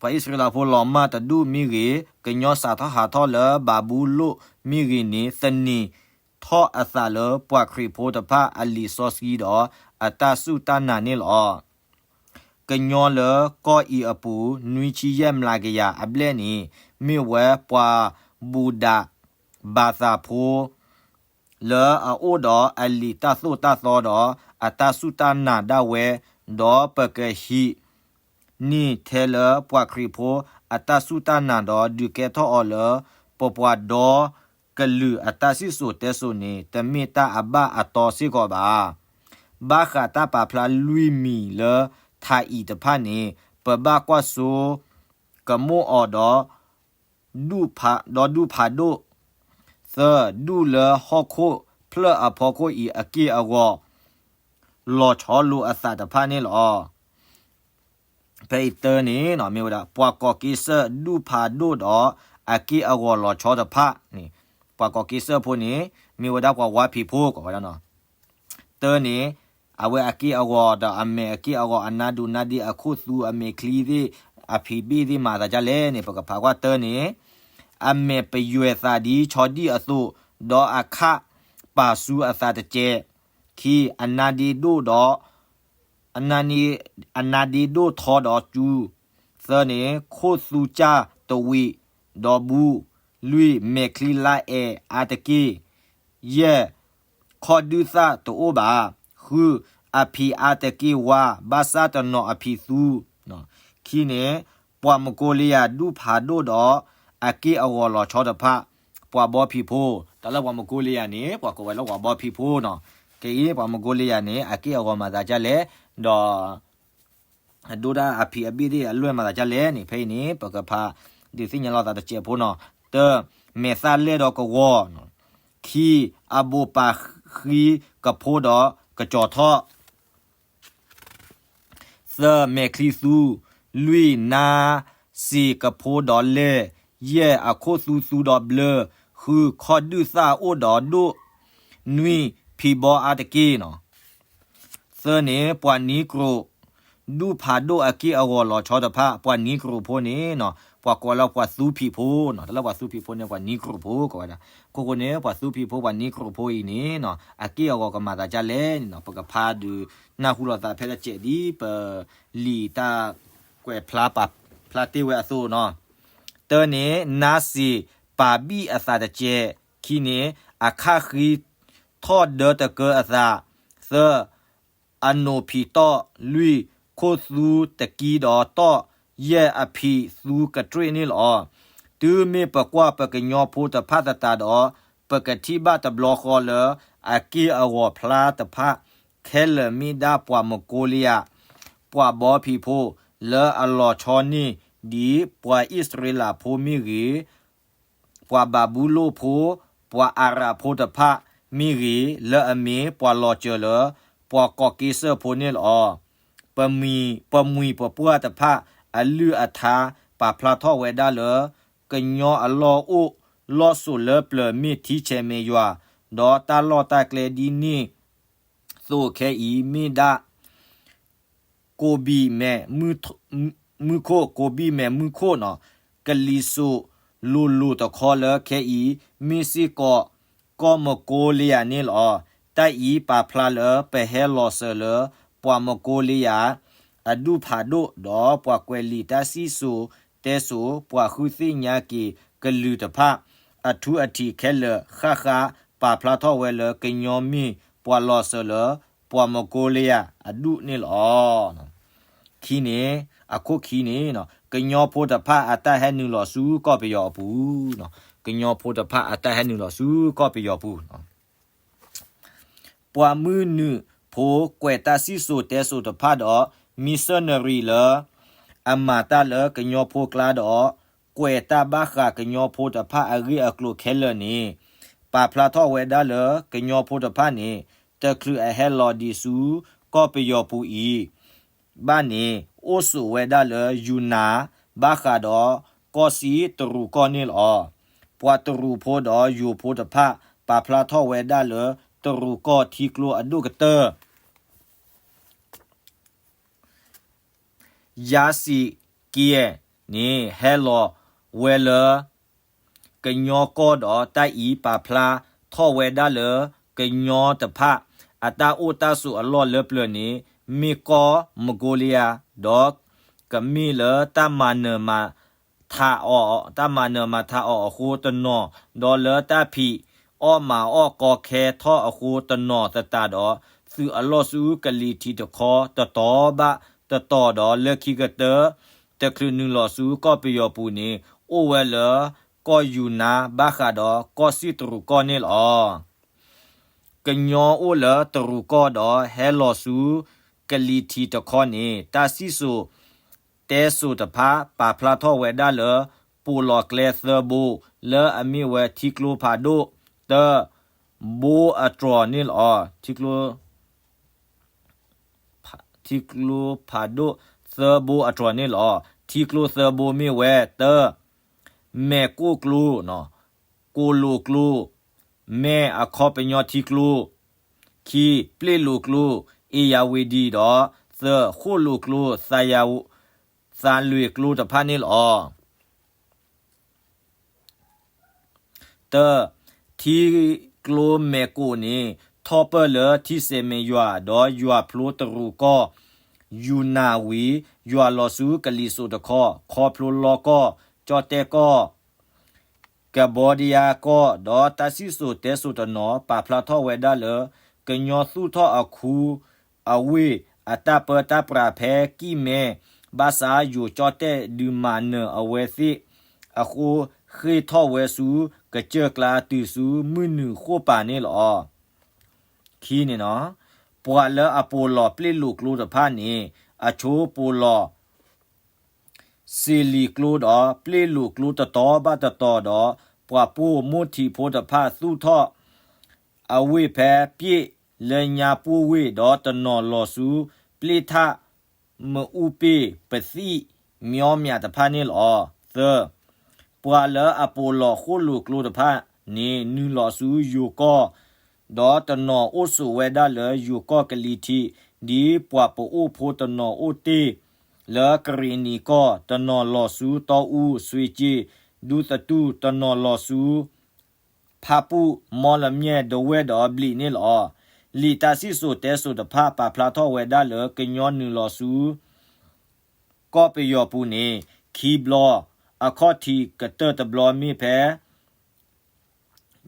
ပှၤအံၣ်စရ့လးဖိလီၤမၢ်တဒူၣ်မ့ၢ်ဂ့ၤ, ကညီစးထီၣ်ဟးထီၣ်လၢဘၤဘူလိၣ်မ့ၢ်ဂ့ၤန့ၣ် သန့ၤထီၣ်အသးလၢပှၤခရံာ်ဖိတဖၣ်အလံာ်စီဆှံဒီးအတၢ်စူၢ်တၢ်နာ်န့ၣ်လီၤ. ကညီလၢကီၢ်အံၤအပူၤ နွံဆံယဲၢ်မျးကယၤအဘျဲၣ်န့ၣ် မ့ၢ်ဝဲပှၤဘူၣ်ဒးဘၤသးဖိ လၢအအိၣ်ဒီးအလံာ်တၢ်သိၣ်တၢ်သီဒီး အတၢ်စူၢ်တၢ်နာ်ဒၣ်ဝဲ, ဒီးပကဟံးန့ၢ်ထဲလၢပှၤခရံာ်ဖိအတၢ်စူၢ်တၢ်နာ်ဒီး ဒုးကဲထီၣ်အီၤလၢပပှၤဒီကလုာ်အတၢ်စံၣ်စိၤတဲစိၤန့ၣ် တမ့ၢ်တၢ်အဘၣ်အတီစ့ၢ်ကီးဘၣ်. ဘၣ်ဃးတၢ်ပာ်ဖျါလွံၢ်မံၤလၢထးအံၤတဖၣ်န့ၣ် ပဘၣ်ကွၢ်စိကမိၣ်အီၤဒီး ဒီးဒူၣ်ဖးဒိၣ်, သၢ, ဒူၣ်လၢဟီၣ်ခိၣ်ဖျၢၣ်အဖီခိၣ်အံၤအက့ၢ်အဂီၤ လီၤဆီလိာ်အသးတဖၣ်န့ၣ်လီၤ. ဖဲအံၤတၢန့ၣ် မ့ၢ်ဝဲဒၣ် ပှၤကီးက့စၢၣ်ဒူၣ်ဖးဒိၣ်ဒီးအက့ၢ်အဂီၤလီၤဆီတဖၣ်န့ၣ်, ပှၤကီးက့စၢၣ်ဖိန့ၣ် မ့ၢ်ဝဲဒၣ်ပှၤဝါဖံးဖိကိးဝဲဒၣ်နီၤ. တၢန့ၣ် အဝဲအက့ၢ်အဂီၤဒီးအမဲာ်အက့ၢ်အဂီၤ အနါဒူနါဒ့ အခိၣ်သူ အမဲာ်ချံသ့ၣ် အဖံးဘ့ၣ်သ့ၣ်မၤသးဒ်လဲၣ်န့ၣ် ပကဖးကွၢ်တၢန့ၣ်, အမဲာ်ပယွဲၢ်သးဒ်ဆီဒံၣ်အသိး, ဒီးအခၣ်ပာ်ဆူအသးတစဲး, ခံ, အနါဒ့ဒိၣ်ဒီး အနါဒ့ဒိၣ်ထီဒီးစူ, သၢန့ၣ် ခိၣ်သူကၢ်တဝံးဒီးဘူး, လွံၢ်, မဲာ်ချံလါအဲၣ်အါတက့ၢ်, ယဲၢ်, ခီၣ်ဒုၣ်သၣ်တအိၣ်ဘၣ်, ဃု, အဖံးအါတက့ၢ်ဝါ ဘၣ်ဆၣ်တနီၤအဖံးသူ, ခံန့ၣ် ပှၤမကိလံယၤဒူၣ်ဖးဒိၣ်ဒီး အက့ၢ်အဂီၤလီၤဆီတဖၣ်, ပှၤဘီဖံးဖိ, တၢ်လၢပှၤမကိလံယၤန့ၣ် ပှၤကိးဝဲလၢပှၤဘီဖံးဖိနီၤ, ကဲအံၤ ပှၤမကိလံယၤန့ၣ် အက့ၢ်အဂီၤမၤသးဒ်လဲၣ်, ဒီး ဒိၣ်ဒၣ်အဖံးအဘ့ၣ်သ့ၣ်အလွဲၢ်မၤသးဒ်လဲၣ်န့ၣ် ဖဲအံၤန့ၣ် ပကဖးဒုးသ့ၣ်ညါလိာ်သးတစဲးဖိနီၤ, တၢ, မဲာ်သၣ်လဲၢ်ဒီးကဝီၤ, ခံ, အဘိးပာ်ဃံကဖိဒီးကစီၤထီၣ်, သၢ, မဲာ်ချံသူ, လွံၢ်, နါစ့ၤကဖိဒီးလဲၢ်, ယဲၢ်, အခိၣ်သူသူဒီးဘျၢ, ဃု, ခီၣ်ဒုၣ်သၣ်အိၣ်ဒီးဒိၣ်, နွံ, ဖံးဘီအါတက့ၢ်နီၤ. သၢန့ၣ် ပှၤနံၤကြိး ဒူၣ်ဖးဒိၣ်အက့ၢ်အဂီၤလီၤဆီတဖၣ် ပှၤနံၤကြိးဖိန့ၣ်နီၤ ပှၤကိးလၢပှၤသူဖံးဖိနီၤ, တၢ်လၢပှၤသူဖံးဖိန့ၣ် ပှၤနံၤကြိးဖိကိးဝဲဒၣ်. အခိၣ်ဃိန့ၣ် ပှၤသူဖံးဖိ ပှၤနံၤကြိးဖိအံၤန့ၣ်နီၤ အက့ၢ်အဂီၤကမၤသးဒ်လဲၣ်န့ၣ်နီၤ ပကဖးဒုးနၢ်ဟူလိာ်သးဖဲတစဲးဒ် ပလံာ်တၢ်ကွဲးဖျါပာ်ဖျါတ့ၢ်ဝဲအသိးနီၤ. တၢန့ၣ် နါစ့ၤပာ်ဘံၣ်အသးတစဲး, ခံန့ၣ် အခၣ်ဃံထီၣ်ဒၢတကၢအသး, သၢ အနိးဖံးတီၣ်, လွံၢ် ခိၣ်သူတကံဒီးတီၣ်, ယဲၢ် အဖံးသူကတြ့ၣ်န့ၣ်လီၤ. တုၤမ့ၢ်ပကွၢ်ပကညီဖိတဖၣ်သတးဒီး ပကထံၣ်ဘၣ်တဘျီဃီလၢ အက့ၢ်အဂီၤဖျါတဖၣ်ခဲလၢာ်မ့ၢ်ဒၣ်ပှၤမကိလံယၤ, ပှၤဘီဖံးဖိ လၢအလီၤဆီန့ၢ်ဒ်ပှၤအံၣ်စရ့လးဖိမ့ၢ်ဂ့ၤ, ပှၤဘၤဘူလိၣ်ဖိ, ပှၤအၤရးဖိတဖၣ်မ့ၢ်ဂ့ၤ, လၢအမ့ၢ်ပှၤလီၤစၢၤလၢ ပှၤကီးက့စၢၢ်ဖိန့ၣ်လီၤ. ပမှံၤပပှၢ်တဖၣ်အလုၢ်အထါ ပာ်ဖျါထီၣ်ဝဲဒၣ်လၢ ကညီအလီၢ်အိၣ်လီၢ်စိၤလၢပျၢၤမ့ၢ်ထံဆဲးမဲးယွၤ, ဒီးတၢ်လီၢ်တၢ်ကျဲဒ်န့ၣ် သိးခဲအံၤမ့ၢ်ဒၣ် ကိးဘံၣ်မဲးမုၢ်ခိၣ်, ကိးဘံၣ်မဲးမုၢ်ခိၣ်နီၤ, ကလံၤစိးလိၤလိၤတခီလၢခဲအံၤ မ့ၢ်စ့ၢ်ကီး ကီၢ်မကိလံယၤန့ၣ်လီၤ. တၢ်အံၤပာ်ဖျါလၢပဟဲလီၤစၢၤလၢ ပှၤမကိလံယၤ အဒူၣ်ဖးဒိၣ် ဒီးပှၤကွဲးလံာ်တၢ်စံၣ်စိၤတဲစိၤ ပှၤဃုသ့ၣ်ညါက့ၤကလုာ်တဖၣ် အထူအထံးခဲလၢာ်ဃၣ်ဃၣ် ပာ်ဖျါထီၣ်ဝဲလၢကညီမ့ၢ်ပှၤလီၤစၢၤလၢ ပှၤမကိလံယၤအဒူၣ်န့ၣ်လီၤ. ခံန့ၣ်, အခိၣ်ခံန့ၣ်, ကညီဖိတဖၣ်အတၢ်ဟဲနုာ်လီၤဆူကီၢ်ပယီၤအပူၤ, ကညီဖိတဖၣ်အတၢ်ဟဲနုာ်လီၤဆူကီၢ်ပယီၤပူၤ ပှၤမုၢ်နုာ်ဖိကွဲးတၢ်စံၣ်စိၤတဲစိၤတဖၣ်ဒီး missionary လၢအမၤတၢ်လၢကညီဖိကျါဒီး ကွဲးတၢ်ဘၣ်ဃးကညီဖိတဖၣ်အဂ့ၢ်အကျိၤခဲလၢာ်န့ၣ် ပာ်ဖျါထီၣ်ဝဲဒၣ်လၢကညီဖိတဖၣ်န့ၣ် တချုးအဟဲလီၤဒံးဆူကီၢ်ပယီၤပူၤအံၤ ဘၣ်န့ၣ် အိၣ်ဆိးဝဲဒၣ်လၢယူနၤ ဘၣ်ဃးဒီးကီၢ်စံၣ်တရူးကီၢ်န့ၣ်လီၤ. ပှၤတရူးဖိဒီးယိၤဖိတဖၣ် ပာ်ဖျါထီၣ်ဝဲဒၣ်လၢ တရူးကီၢ်ထံကျိအဒိၣ်ကတၢၢ် ယၤစံးက့ၤန့ၣ် ဟဲလီၤဝဲလၢ ကညီကီၢ်ဒီး တၢ်အံၤပာ်ဖျါထီၣ်ဝဲဒၣ်လၢ ကညီတဖၣ်အတၢ်အိၣ်တၢ်ဆိးအလီၢ်လၢပျၢၤန့ၣ် မ့ၢ်ကီၢ်မကိလံယၤ ဒီးကမ့ၢ်လၢတၢ်မၤနၢၤမၤထးအီၤ, တၢ်မၤနၢၤမၤထးအီၤအဃိတနီၤ, ဒီးလၢတၢ်ဖံးအီၣ်မၤအီၣ်ကီခဲထီၣ်အဃိတနီၤသတးဒီး, သုးအလီၢ်ဆူကလံၤထံးတခီတတီၤဘၣ်တတီၤဒီး လၢခံကတၢၢ် တချုးနုာ်လီၤဆူကီၢ်ပယီၤပူၤန့ၣ် အိၣ်ဝဲလၢကီၢ်ယူၤနါ ဘၣ်ဃးဒီးကီၢ်စံၣ်တရူးကီၢ်န့ၣ်လီၤ. ကညီအိၣ်လၢတရူးကီၢ်ဒီးဟဲလီၤဆူကလံၤထံးတခီန့ၣ် တၢ်စံၣ်စိၤတဲစိၤတဖၣ် ပာ်ဖျါထီၣ်ဝဲဒၣ်လၢ ပိာ်လီၤကျဲသၢဘိ လၢအမ့ၢ်ဝဲထံကျိဖးဒိၣ် တၢ ဘိအတြီၤန့ၣ်လီၤ. ထံကျိ ထံကျိဖးဒိၣ်သၢဘိအတြီၤန့ၣ်လီၤ. ထံကျိသၢဘိမ့ၢ်ဝဲ တၢ မဲာ်ကိၣ်ကျိ, ကိၣ်လိာ်ကျိ, မဲာ်အခီပညီထံကျိ, ခံ ပျ့ၣ်လိာ်ကျိ, အ့ၣ်ယၤဝ့ၤဒံၤဒီး, သၢ ဃိၣ်လိာ်ကျိ, သးလွ့ၣ်ကျိတဖၣ်န့ၣ်လီၤ. တၢ ထံကျိမဲာ်ကိၣ်န့ၣ် ထီၣ်ပၢၢ်လၢထံစဲးမဲာ်ယွၤ ဒီးယွၤဖျိတရူးကီၢ်, ယူၤနၤဝံၤ ယွၤလီၤဆူကလံၤစိးတခီ, ခီဖျိလီၢ်ကီၢ်, ကၠီၣ်တဲၣ်ကီၢ်, ကဘီဒယါကီၢ်, ဒီးတၢ်စံၣ်စိၤတဲစိၤတနီၤ ပာ်ဖျါထီၣ်ဝဲဒၣ်လၢ ကညီသူၣ်ထီၣ်အခူ အဝ့ၢ်အတၢ်ပၢတၢ်ပြးဖဲကံၣ်မဲ, ဘၣ်ဆၣ်ယိၤကၠီၣ်တဲၣ်ဒုးမၤနၢၤအဝဲသ့ၣ်အဃိ ဃ့ၢ်ထီၣ်ဝဲဆူကစၢၢ်ကျါတုၤဆူမုၢ်နုာ်ဃိာ်ပၤန့ၣ်လီၤ. ခံန့ၣ်, ပှၤလၢအပိာ်လီၤပျ့ၣ်လိာ်ကျိတဖၣ်န့ၣ် အဆိပိာ်လီၤ စ့လံၤကျိဒီး ပျ့ၣ်လိာ်ကျိတတီၤဘၣ်တတီၤဒီး ပှၤပိာ်မိၢ်ထံးဖိတဖၣ်သူၣ်ထီၣ် အဝ့ၢ်ဖဲပျ့ၣ်လၢညါပှိၢ်ဝ့ၢ် ဒီးတနီၤလီၤဆူ ပျ့ၣ်ထၣ်မအူပ့ၢ်ပသံၣ် မျီမၠးတဖၣ်န့ၣ်လီၤ. သၢ ပှၤလၢအပိာ်လီၤဃိၣ်လိာ်ကျိတဖၣ်န့ၣ် နုာ်လီၤဆူယိၤကီၢ် ဒီးတနီၤအိၣ်ဆိးဝဲဒၣ်လၢယိၤကီၢ်ကလံၤထံး ဒ်ပှၤပအိၣ်ဖိတနီၤအိၣ်တ့ၢ်လၢကရ့ၣ်နံၤကီၢ်, တနီၤလီၤဆူတီအူ, စွ့ၣ်ကၠ့ၣ်, ဒူသတူၢ်, တနီၤလီၤဆူ ဖၣ်ပူၣ်, မီလမၠဲၣ်, ဒဝဲၢ်ဒီးဘျံးန့ၣ်လီၤ. လံာ်တၢ်စံၣ်စိၤတဲစိၤတဖၣ် ပာ်ဖျါထီၣ်ဝဲဒၣ်လၢ ကညီနုာ်လီၤဆူ ကီၢ်ပယီၤပူၤန့ၣ် ခံဘျီ, အခီၣ်ထံးကတၢၢ်တဘျီမ့ၢ်ဖဲ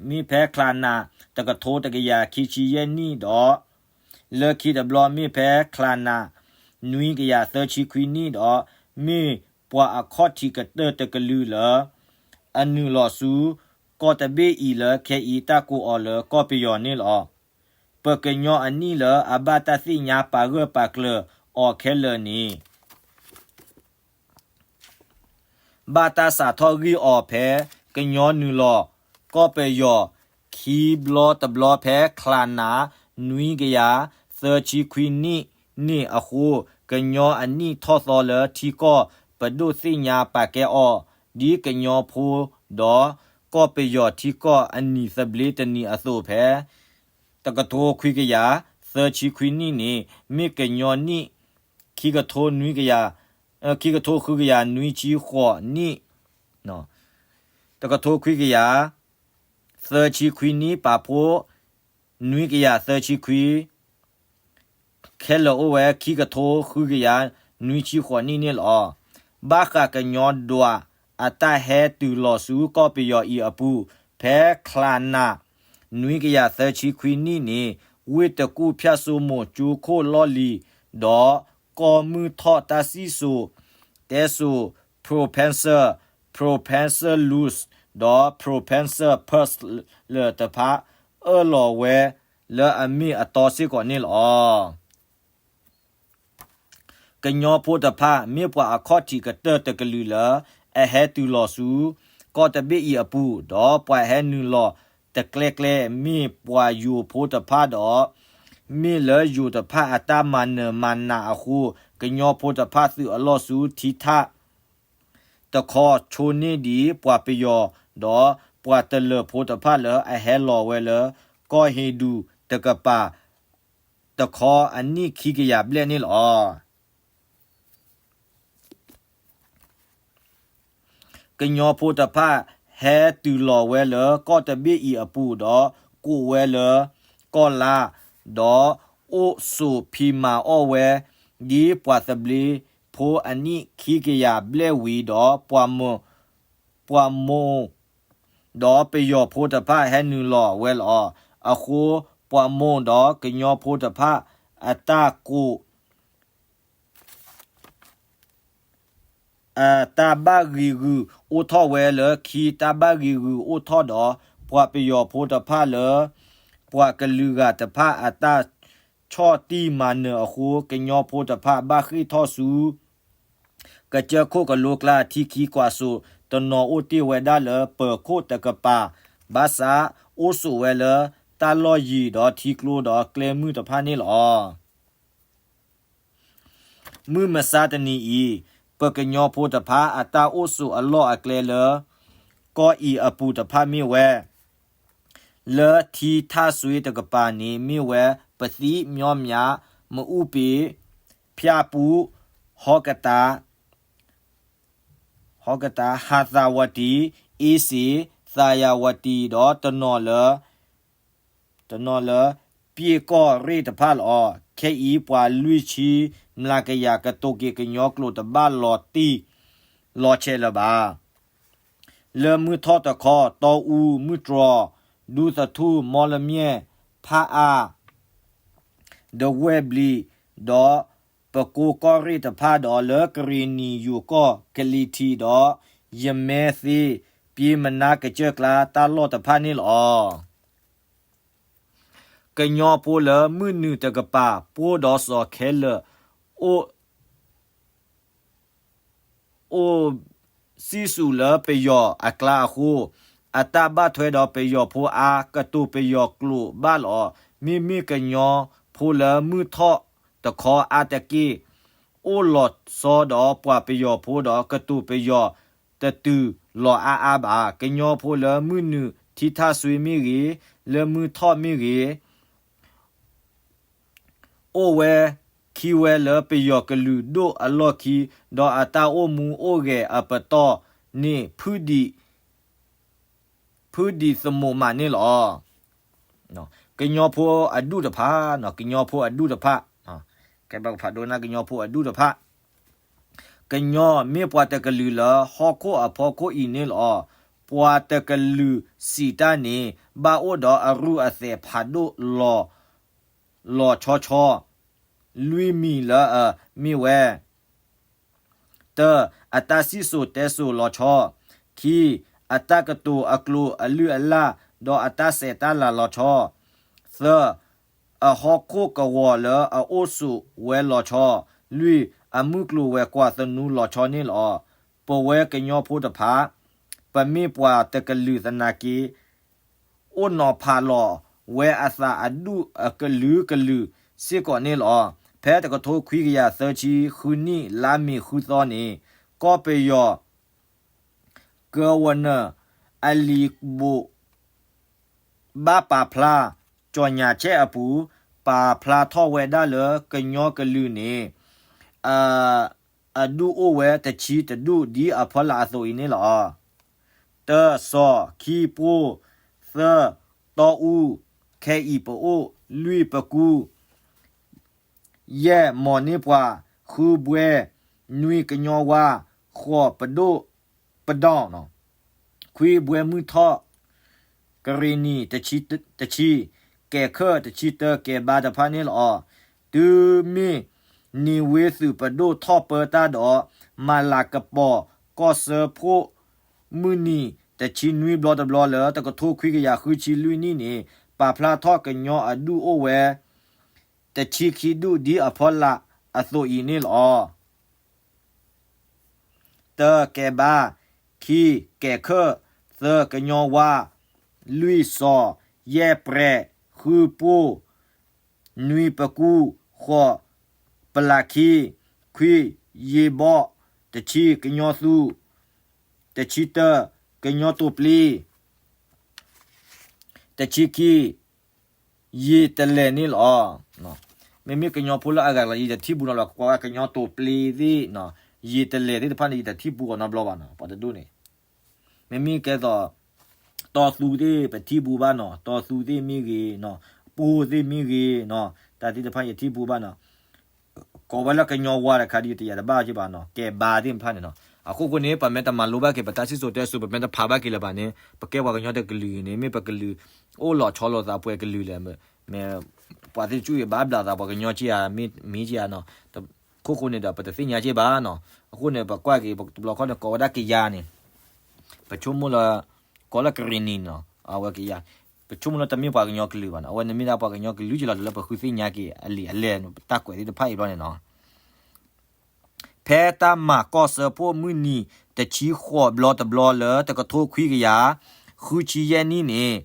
မ့ၢ်ဖဲချါနး တကထိတကယၤခံဆံယဲၢ်နံၣ်ဒီး လၢခံတဘျီမ့ၢ်ဖဲချါနး နွံကယၤသၢဆံခွံနံၣ်ဒီး မ့ၢ်ပှၤအခီၣ်ထံးကတၢၢ်တကလုာ်လၢ အနုာ်လီၤဆူ ကီၢ်တဘ့ၣ်အံၤလၢခဲအံၤတၢ်ကိးအီၤလၢကီၢ်ပယီၤန့ၣ်လီၤ. ပကညီအနံၣ်လၢအဘၣ်တၢ်သ့ၣ်ညါပာ်ဂၢၢ်ပာ်ကျၢၤအီၤခဲလၢာ်န့ၣ် ဘၣ်တၢ်စးထီၣ်ဂံၢ်အီၤဖဲ ကညီနုာ်လီၤကီၢ်ပယီၤ ခံဘျီတဘျီဖဲ ချါနး နွံကယၤသၢဆံခွံနံၣ်န့ၣ်အဃိ ကညီအနံၣ်ထီၣ်သီလၢထံကီၢ်ပဒိၣ်သ့ၣ်ညါပာ်ကဲအီၤ ဒ်ကညီဖိဒီးကီၢ်ပယီၤထံကီၢ်အနံၣ်သဘျ့တနံၤအသိးဖဲ တကထိခွံကယၤသၢဆံခွံနံၣ်န့ၣ် မ့ၢ်ကညီနံၣ် ခံကထိနွံကယၤ ခံကထိဃုကယၤနွံဆံဃိးနံၣ် တကထိခွံကယၤသၢဆံခွံနံၣ် ပာ်ဖှိၣ် နွံကယၤသၢဆံခွံ ခဲလၢာ်အိၣ်ဝဲ ခံကထိဃုကယၤနွံဆံဃိးနံၣ်န့ၣ်လီၤ. ဘၣ်ဃးကညီဒွးအတၢ်ဟဲတုၤလီၤဆူကီၢ်ပယီၤအံၤအပူၤ ဖဲချါနး နွံကယၤသၢဆံခွံနံၣ်န့ၣ် ဝ့ၢ်တကူၣ်ဖၠၣ်စိမိၤကၠိခိၣ်လီၢ်လံၤ ဒီးကီၢ်မုၢ်ထီၣ်တၢ်စံၣ်စိၤတဲစိၤ Professor, Professor Luz ဒီး Professor Perls လၢတဖၣ် အၢၣ်လီၤဝဲလၢအမ့ၢ်အတီစ့ၢ်ကီးန့ၣ်လီၤ. ကညီဖိတဖၣ် မ့ၢ်ပှၤအခီၣ်ထံးကတၢၢ်တကလုာ်လၢ အဟဲတုၤလီၤဆူ ကီၢ်တဘ့ၣ်အံၤအပူၤ ဒီးပှၤဟဲနုာ်လီၤတကျဲကျဲ မ့ၢ်ပှၤယိၤဖိတဖၣ်ဒီး မ့ၢ်လၢယိၤတဖၣ်အတၢ်မၤနၢၤမၤနးအဃိ ကညီဖိတဖၣ်သုးအလီၢ်ဆူထံထၣ် တခီ ဆိန့ၢ်ဒံးပှၤပယီၤ ဒီးပှၤတလၢၤဖိတဖၣ်လၢအဟဲလီၤဝဲလၢ ကီၢ်ဟ့ၣ်ဒူၣ်တကပၤ တခီအနံၣ်ခံကယၤဘျဲၣ်န့ၣ်လီၤ. ကညီဖိတဖၣ် ဟဲတုၤလီၤဝဲလၢကီၢ်တဘ့ၣ်အံၤအပူၤဒီး ကိးဝဲလၢ ကီၢ်လါ, ဒီးအိၣ်ဆိးဖံးမၤအီၣ်ဝဲ ဒ်ပှၤသဘျ့ ဖိအနံၣ်ခံကယၤဘျဲၣ်ဝံၤဒီး ပှၤမိၢ် ပှၤမိၢ် ဒီးပယီၤဖိတဖၣ်ဟဲနုာ်လီၤဝဲလီၤ. အဃိ ပှၤမိၢ်ဒီးကညီဖိတဖၣ် အတၢ်ကိး အတၢ်ဘၣ်ဂံာ်ဂူာ်အိၣ်ထီၣ်ဝဲလၢခံ တၢ်ဘၣ်ဂံာ်ဂူာ်အိၣ်ထီၣ်ဒီး ပှၤပယီၤဖိတဖၣ်လၢ ပှၤကလုာ်ဂၤတဖၣ်အတၢ်ဆီၣ်တံၢ်မၤနၢၤအဃိ ကညီဖိတဖၣ်ဘၣ်ဃ့ၢ်ထီၣ်ဆူ ကစၢၢ်ခိၣ်ကလိကျါ ထံခံကွၢ်စိး တနီၤအိၣ်တ့ၢ်ဝဲဒၣ်လၢပၢၤခိၣ်တကပၤ ဘၣ်ဆၣ်အိၣ်ဆိးဝဲလၢတၢ်လီၢ်ယံၤဒီးထံကျိဒီးကျဲမုၢ်တဖၣ်န့ၣ်လီၤ. မုၢ်မဆါတနံၤအံၤ ပကညီဖိတဖၣ်အတၢ်အိၣ်ဆိးအလီၢ်အကျဲလၢ ကီၢ်အံၤအပူၤတဖၣ်မ့ၢ်ဝဲ လၢထံထၣ်စွ့တကပၤန့ၣ် မ့ၢ်ဝဲပသံၣ်မၠီမၠး မအူပ့ၤ ဖၠၣ်ပူၣ် ဟီကတၢ် ဟီကတၢ် ဟးသးဝတံၤ အ့စ့ၣ် သးယၤဝတံၤ ဒီးတနီၤလၢ တနီၤလၢ ပျ့ၢ်ကီၢ်ရ့ၣ်တဖၣ်လီၤ. ခဲအံၤပှၤလွံၢ်ဆံမျးကယၤကတိၤက့ၤကညီကျိာ်တဘၣ်လီၤတံၢ်လီၤဆဲးလၢၤဘၣ်. လၢမုၢ်ထီၣ်တခီ တီအူ မုၢ်တြီၤ ဒူသထူၣ် မီလမၠဲၣ် ဖၣ်အါ ဒဝဲၢ်ဘျံး ဒီးပကိးကီၢ်ရ့ၣ်တဖၣ်ဒီးလၢကရ့ၣ်နံၤယိၤကီၢ် ကလံၤထံးဒီး ယမဲသ့ ပျ့ၤမနါကစၢၢ်ကျါတၢ်လီၢ်တဖၣ်န့ၣ်လီၤ. ကညီဖိလၢမုၢ်နုာ်တကပၤ ပှိၢ်ဒီးစီၤခဲလၢာ် အိၣ် အိၣ်စံၣ်စူၤလၢပယီၤအကျါအဃိ အတၢ်ဘၣ်ထွဲဒီးပယီၤဖိအါ ကတိၤပယီၤကျိာ်ဘၣ်လီၤ. မ့မ့ၢ်ကညီဖိလၢမုၢ်ထီၣ်တခီအါတက့ၢ် အိၣ်လီၤဆီဒီးပှၤပယီၤဖိဒီးကတိၤပယီၤတတုၤလီၤအါအါဘၣ်. ကညီဖိလၢမုၢ်နုာ်ထံထၣ်စွ့မ့ၢ်ဂ့ၤ, လၢမုၢ်ထီၣ်မ့ၢ်ဂ့ၤ အိၣ်ဝဲခံဝဲလၢပယီၤကလုာ်ဒိၣ်အလီၢ်ခံ, ဒီးအတၢ်အိၣ်မူအိၣ်ဂဲၤအပတီၢ်န့ၣ် ဖုဒံးသမူးမးန့ၣ်လီၤ. ကညီဖိအဒူၣ်တဖၣ်, ကညီဖိအဒူၣ်တဖၣ်, ကဖးဒိၣ်န့ၢ်ကညီဖိအဒူၣ်တဖၣ် ကညီမ့ၢ်ပှၤတကလုာ်လၢဟီၣ်ခိၣ်အဖီခိၣ်အံၤန့ၣ်လီၤ. ပှၤတကလုာ်စံးတၢ်န့ၣ် ဘၣ်အိၣ်ဒီးအရူၢ်အသဲးဖးဒိၣ်လီၤဆီဆီ, လွံၢ်မံၤလၢအမ့ၢ်ဝဲ တၢ, အတၢ်စံၣ်စိၤတဲစိၤလီၤဆီ, ခံ, အတၢ်ကတိၤအကျိာ်အလုၢ်အလၢ် ဒီးအတၢ်ဆဲးတၢ်လၤလီၤဆီ, သၢ, အဟီၣ်ခိၣ်ကဝီၤလၢအအိၣ်ဆိးဝဲလီၤဆီ, လွံၢ်, အမုၢ်ကျိၤဝဲၤကွာ်သနူလီၤဆီန့ၣ်လီၤ. ပဝဲကညီဖိတဖၣ် ပမ့ၢ်ပှၤတကလုာ်သနာ်က့ အိၣ်နီၤဖးလီၤဝဲအသးအဒူၣ်အကလုာ်ကလုာ်စ့ၢ်ကီးန့ၣ်လီၤ. ဖဲတကထိခွံကယၤသၢဆံဃုနံၣ် လါမ့ၤဃုသီန့ၣ် ကီၢ်ပယီၤ ကၢဝီၤနၢၤ အလံာ်ဘိး ဘၣ်ပာ်ဖျါ ကၠီၣ်ညၣ်ဆဲးအပူၤ ပာ်ဖျါထီၣ်ဝဲဒၣ်လၢကညီကလုာ်န့ၣ် အဒူၣ်အိၣ်ဝဲတဆံတဒူၣ် ဒ်အဖီလာ်အသိးအံၤန့ၣ်လီၤ. တၢ, စီၤ, ခံ, ပှိၢ်, သၢ, တီအူ, ခဲအံၤပအိၣ်, လွံၢ်, ပကူ, ယဲၢ်, မီၢ်န့ၢ်ပှၤ, ဃု, ဘွဲ, နွံ, ကညီဝါ, ဃိး, ပဒိၣ်ပဒီၣ်, ခွံ, ဘွဲမုၢ်ထီၣ်, ကရ့ၣ်နံၤ, တဆံ, ကဲၤခၢၣ်, တဆံတၢ, ကဲၤဘါတဖၣ်န့ၣ်လီၤ. တုၤမ့ၢ်နံၤဝ့သုးပဒိၣ်ထီၣ်ပၢတၢ်ဒီး မၤလၤကပီၤကီၢ်စၢဖှိၣ်မုၢ်နံၤ တဆံနွံဘျီတဘျီလၢ တကထိခွံကယၤဃုဆံလွံၢ်နံၣ်န့ၣ် ပာ်ဖျါထီၣ်ကညီအဒူၣ်အိၣ်ဝဲ တဆံခံဒူၣ်ဒ်အဖီလာ်အသိးအံၤန့ၣ်လီၤ. တၢ, ကဲၤဘါ, ခံ, ကဲၤခၢၣ်, သၢ, ကညီဝါ, လွံၢ်, စီၤ, ယဲၢ်, ပြဲး, ဃု, ပှိၢ်, နွံ, ပကူ, ဃိး, ပလၢ်ခံ, ခွံ, ယ့ၤဘီၣ်, တဆံ, ကညီသူ, တဆံတၢ, ကညီတိာ်ပျံၤ တဆံခံ, ယ့ၤတလဲၣ်န့ၣ်လီၤ. မ့မ့ၢ်ကညီဖိလၢအဂၤလီၤ ယတထံၣ်ဘူးနီတဘျီ ကကွၢ်ဝဲကညီတိာ်ပျံၤသ့ၣ်, ယ့ၤတလဲၣ်သ့ၣ်တဖၣ်န့ၣ် ယတထံၣ်ဘူးအီၤနီတဘျီဘၣ်နီၤ ပှၤတဒူၣ်န့ၣ်. မ့မ့ၢ်ကဲသိး တီသူသ့ၣ် ပထံၣ်ဘူးဘၣ်နီၤ, တီသူသ့ၣ်မ့ၢ်ဂ့ၤ, ပှိၢ်သ့ၣ်မ့ၢ်ဂ့ၤ, တၢ်သ့ၣ်တဖၣ်ယထံၣ်ဘူးဘၣ်နီၤ. ကိးဝဲလၢကညီဝါတခါဒ်တယၤတဘၣ်က့ဘၣ်နီၤ ကဲဘါသ့ၣ်တဖၣ်န့ၣ်နီၤ. အဃိဃိန့ၣ် ပမ့ၢ်တမၤလိဘၣ်က့ၤ ပတၢ်စံၣ်စိၤတဲစိၤ ပမ့ၢ်တဖးဘၣ်က့ၤလၢၤဘၣ်န့ၣ် ပကဲပှၤကညီတကလုာ်န့ၣ် မ့ၢ်ပကလုာ်အိၣ်လီၤဆီလိာ်သးပှဲၤကလုာ်လဲၣ်. မ့ၢ်ပှၤသ့ၣ်တဖၣ်ဘၣ်ဘျးသးပှၤကညီက့ဧါ မ့ၢ်က့ဧါနီၤ. ခိၣ်ဃိန့ၣ်ဒီး ပတသ့ၣ်ညါက့ဘၣ်နီၤ. အဃိန့ၣ် ပကွၢ်က့ၤတဘျီခီန့ၣ် ကိးဝဲဒၣ်ကယၤန့ၣ် ပဆိကမိၣ်လၢ ကိးလၢကရ့ၣ်နံၤနီၤ အဝဲကယၤ ပဆိကမိၣ်လၢတမ့ၢ်ပှၤကညီကလုာ်ဘၣ်နီၤ. အဝဲန့ၣ်မ့ၢ်ဒၣ်ပှၤကညီကလုာ်က့လီၤ လၢပဃုသ့ၣ်ညါက့ၤအလံာ်အလဲၢ် တၢ်ကွဲးသ့ၣ်တဖၣ်အံၤဘျီန့ၣ်နီၤ. ဖဲတၢ်မၤကီၢ်စၢဖှိၣ်မုၢ်နံၤတဆံဃိးဘျီတဘျီလၢတကထိခွံကယၤ ဃုဆံယဲၢ်နံၣ်န့ၣ်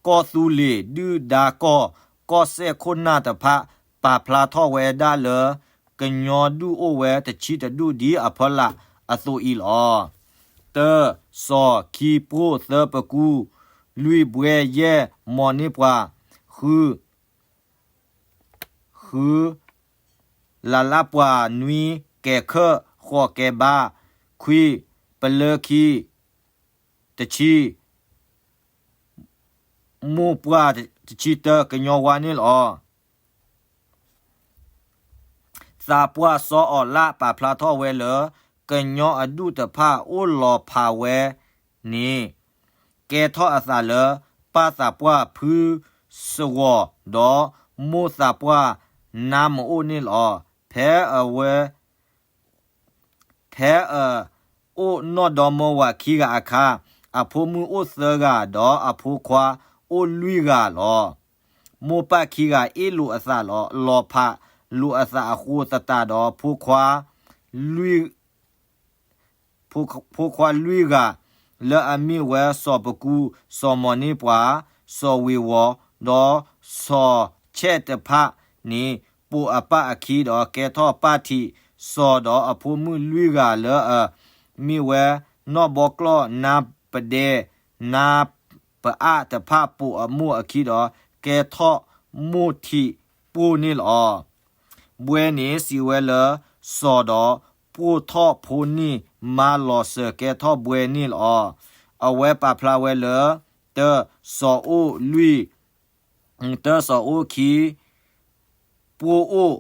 ကီၢ်သူလ့ၤဒုၣ်ဒါကီၢ် ကီၢ်စဲၣ်ခိၣ်နၢ်တဖၣ် ပာ်ဖျါထီၣ်ဝဲဒၣ်လၢ ကညီဒူၣ်အိၣ်ဝဲတဆံတဒူၣ်ဒ်အဖီလာ်အသိးအံၤလီၤ. တၢ စီၤ ခံ ပိၢ် သၢ ပကူ လွံၢ် ဘွဲ ယဲၢ် မီၤန့ၢ်ပှၤ ဃု ဃု လလးပှၢ် နွံ ကဲၤခၢၣ် ဃိး ကဲၤဘါ ခွံ ပလၢခံ တဆံ မိၢ်ပှၢ်တဆံတၢ ကညီဝါန့ၣ်လီၤ. သးပှၢ်စီၤအီၤလၣ်ပာ်ဖျါထီၣ်ဝဲလၢ ကညီအဒူၣ်တဖၣ်အိၣ်လီၤဖးဝဲန့ၣ် ကဲထီၣ်အသးလၢ ပၢ်သးပှၢ်ဖုစဂီၤ ဒီးမိၢ်သးပှၢ်နါမအိၣ်န့ၣ်လီၤ. ဖဲအဝဲ ဖဲအအိၣ်နီၢ်ဒီမါဝၤခံဂၤအခါ အဖိမုၣ်အိၣ်သၢဂၤ ဒီးအဖိခွါအိၣ်လွံၢ်ဂၤလီၤ. မိၢ်ပၢ်ခံဂၤအ့ၣ်လိာ်အသးလီၤ. လီၤဖးလိာ်အသးအဃိသတးဒီး ဖိခွါလွံၢ် ဖိခွါလွံၢ်ဂၤ လၢအမ့ၢ်ဝဲစီၤပကူ, စီၤမီၤန့ၢ်ပှၤ, စီၤဝ့ၤဝီၤ, ဒီးစီၤဆဲးတဖၣ်န့ၣ် ပိာ်အပၢ်အခံဒီး ကဲထီၣ်ပၢ်ထံး, စီၤဒီးအဖိမုၣ်လွံၢ်ဂၤလၢအမ့ၢ်ဝဲ နီၢ်ဘီကျီၢ်, နါပဒဲ, နါပအၣ်တဖၣ် ပိာ်အမိၢ်အခံဒီး ကဲထီၣ်မိၢ်ထံးပိၢ်န့ၣ်လီၤ. ဘွဲန့ၣ်စံးဝဲလၢစီၤဒီး ပိၢ်ထီၣ်ဖိန့ၢ်မါလီၤစၢၤ ကဲထီၣ်ဘွဲန့ၣ်လီၤ. အဝဲပာ်ဖျါဝဲလၢ တၢ စီၤအိၣ်လွံၢ်, တၢ စီၤအိၣ်ခံ, ပိၢ်အိၣ်,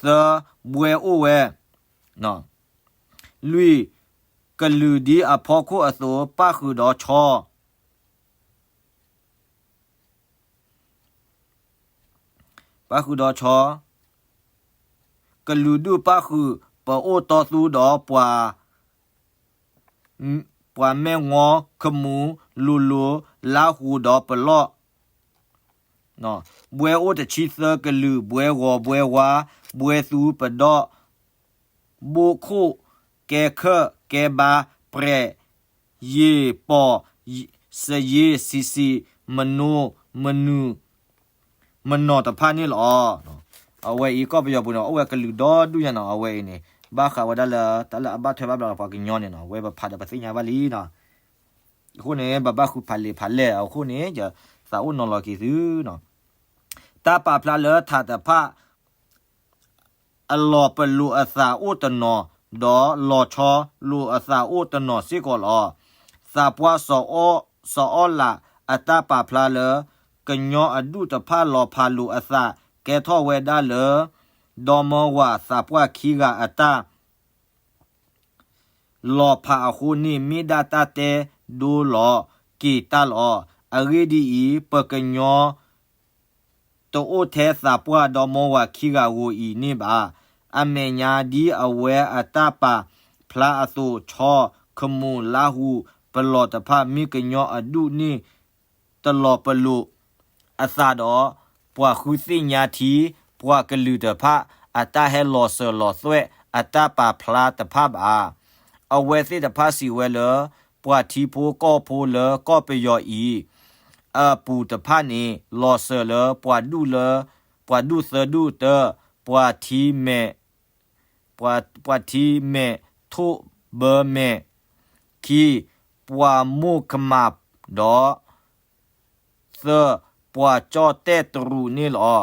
သၢ ဘွဲအိၣ်ဝဲ, လွံၢ် ကလုာ်ဒ်အဖီခိၣ်အသိး ပၣ်ဃုာ်ဒီးဆီ ပၣ်ဃုာ်ဒီးဆီ, ကလုာ်ဒူၣ်ပၣ်ဃုာ် ပအိၣ်တီသူဒီးပှၤ, ပှၤမဲၣ်ဝီ ခမူ လိၤလိၤ လါဟူဒီးပလီၢ်, ဘွဲအိၣ်တဆံသၢကလုာ် ဘွဲဂီၤ ဘွဲဝါ ဘွဲသူ ပဒီၣ် ဘိၣ်ခိၣ် ကဲခၢၣ် ကဲဘါ ပြဲး ယ့ၢ်ပီၤ စယ့ၢ် စံးစံး မနိ မနုၤ မနီၤတဖၣ်န့ၣ်လီၤ. အဝဲအံၤကီၢ်ပယီၤပူၤန့ၣ် အိၣ်ဝဲကလုာ်ဒီဒူၣ်ညါနီၤ အဝဲအံၤန့ၣ် ဘၣ်ဃးဝဲဒၣ်လၢ တၢ်လၢအဘၣ်ထွဲဘၣ်ဘျးဒီးပှၤကညီန့ၣ်နီၤ အဝဲပဖးဒီးပသ့ၣ်ညါဘၣ်လံနီၤ. အဃိန့ၣ် ပဘၣ်ဃုဖးလံာ်ဖးလဲၢ်အဃိန့ၣ် ယသးအိၣ်နီၤလီၤက့ၤသုနီၤ. တၢ်ပာ်ဖျါလၢထးတဖၣ် အလီၤပလိာ်အသးအိၣ်တနီၤ ဒီးလီၤဆီလိာ်အသးအိၣ်တနီၤစ့ၢ်ကီးလီၤ. သးပှၢ်စီၤအီၣ်လးအတၢ်ပာ်ဖျါလၢ ကညီအဒူၣ်တဖၣ်လီၤဖးလိာ်အသး ကဲထီၣ်ဝဲဒၣ်လၢ ဒီမါဝၤသးပှၢ်ခံဂၤအတၢ် လီၤဖးအဃိန့ၣ် မ့ၢ်ဒၣ်တၢ်တဲဒိလီၤက့ၤတၢ်လီၤ. အဂ့ၢ်ဒ်အံၤ, ပကညီတအိၣ်ထဲသးပှၢ်ဒီမါဝၤခံဂၤဧိၤအံၤန့ၣ်ဘၣ်. အမဲာ်ညါဒ်အဝဲအတၢ်ပာ်ဖျါအသိး ဆီ ခမူ လါဟူ ပလီၢ်တဖၣ် မ့ၢ်ကညီအဒူၣ်န့ၣ် တလီၤပလိာ်အသးဒီး ပှၤဃုသ့ၣ်ညါထံ ပှၤကလုာ်တဖၣ် အတၢ်ဟဲလီၤစၢၤလီၤသွဲၣ် အတၢ်ပာ်ဖျါတဖၣ်ဘၣ်. အဝဲသ့ၣ်တဖၣ်စံးဝဲလၢ ပှၤထံဖိကီၢ်ဖိလၢကီၢ်ပယီၤအံၤ အပူၤတဖၣ်န့ၣ် လီၤစၢၤလၢပှၤဒူၣ်လၢ ပှၤဒူၣ်သၢဒူၣ် တၢ ပှၤထံမဲာ် ပှၤထံမဲာ်ထိၣ်ဘၢမဲာ်, ခံ, ပှၤမိၢ်ကမၣ်ဒီး သၢ, ပှၤကၠီၣ်တဲၣ်တရူးန့ၣ်လီၤ.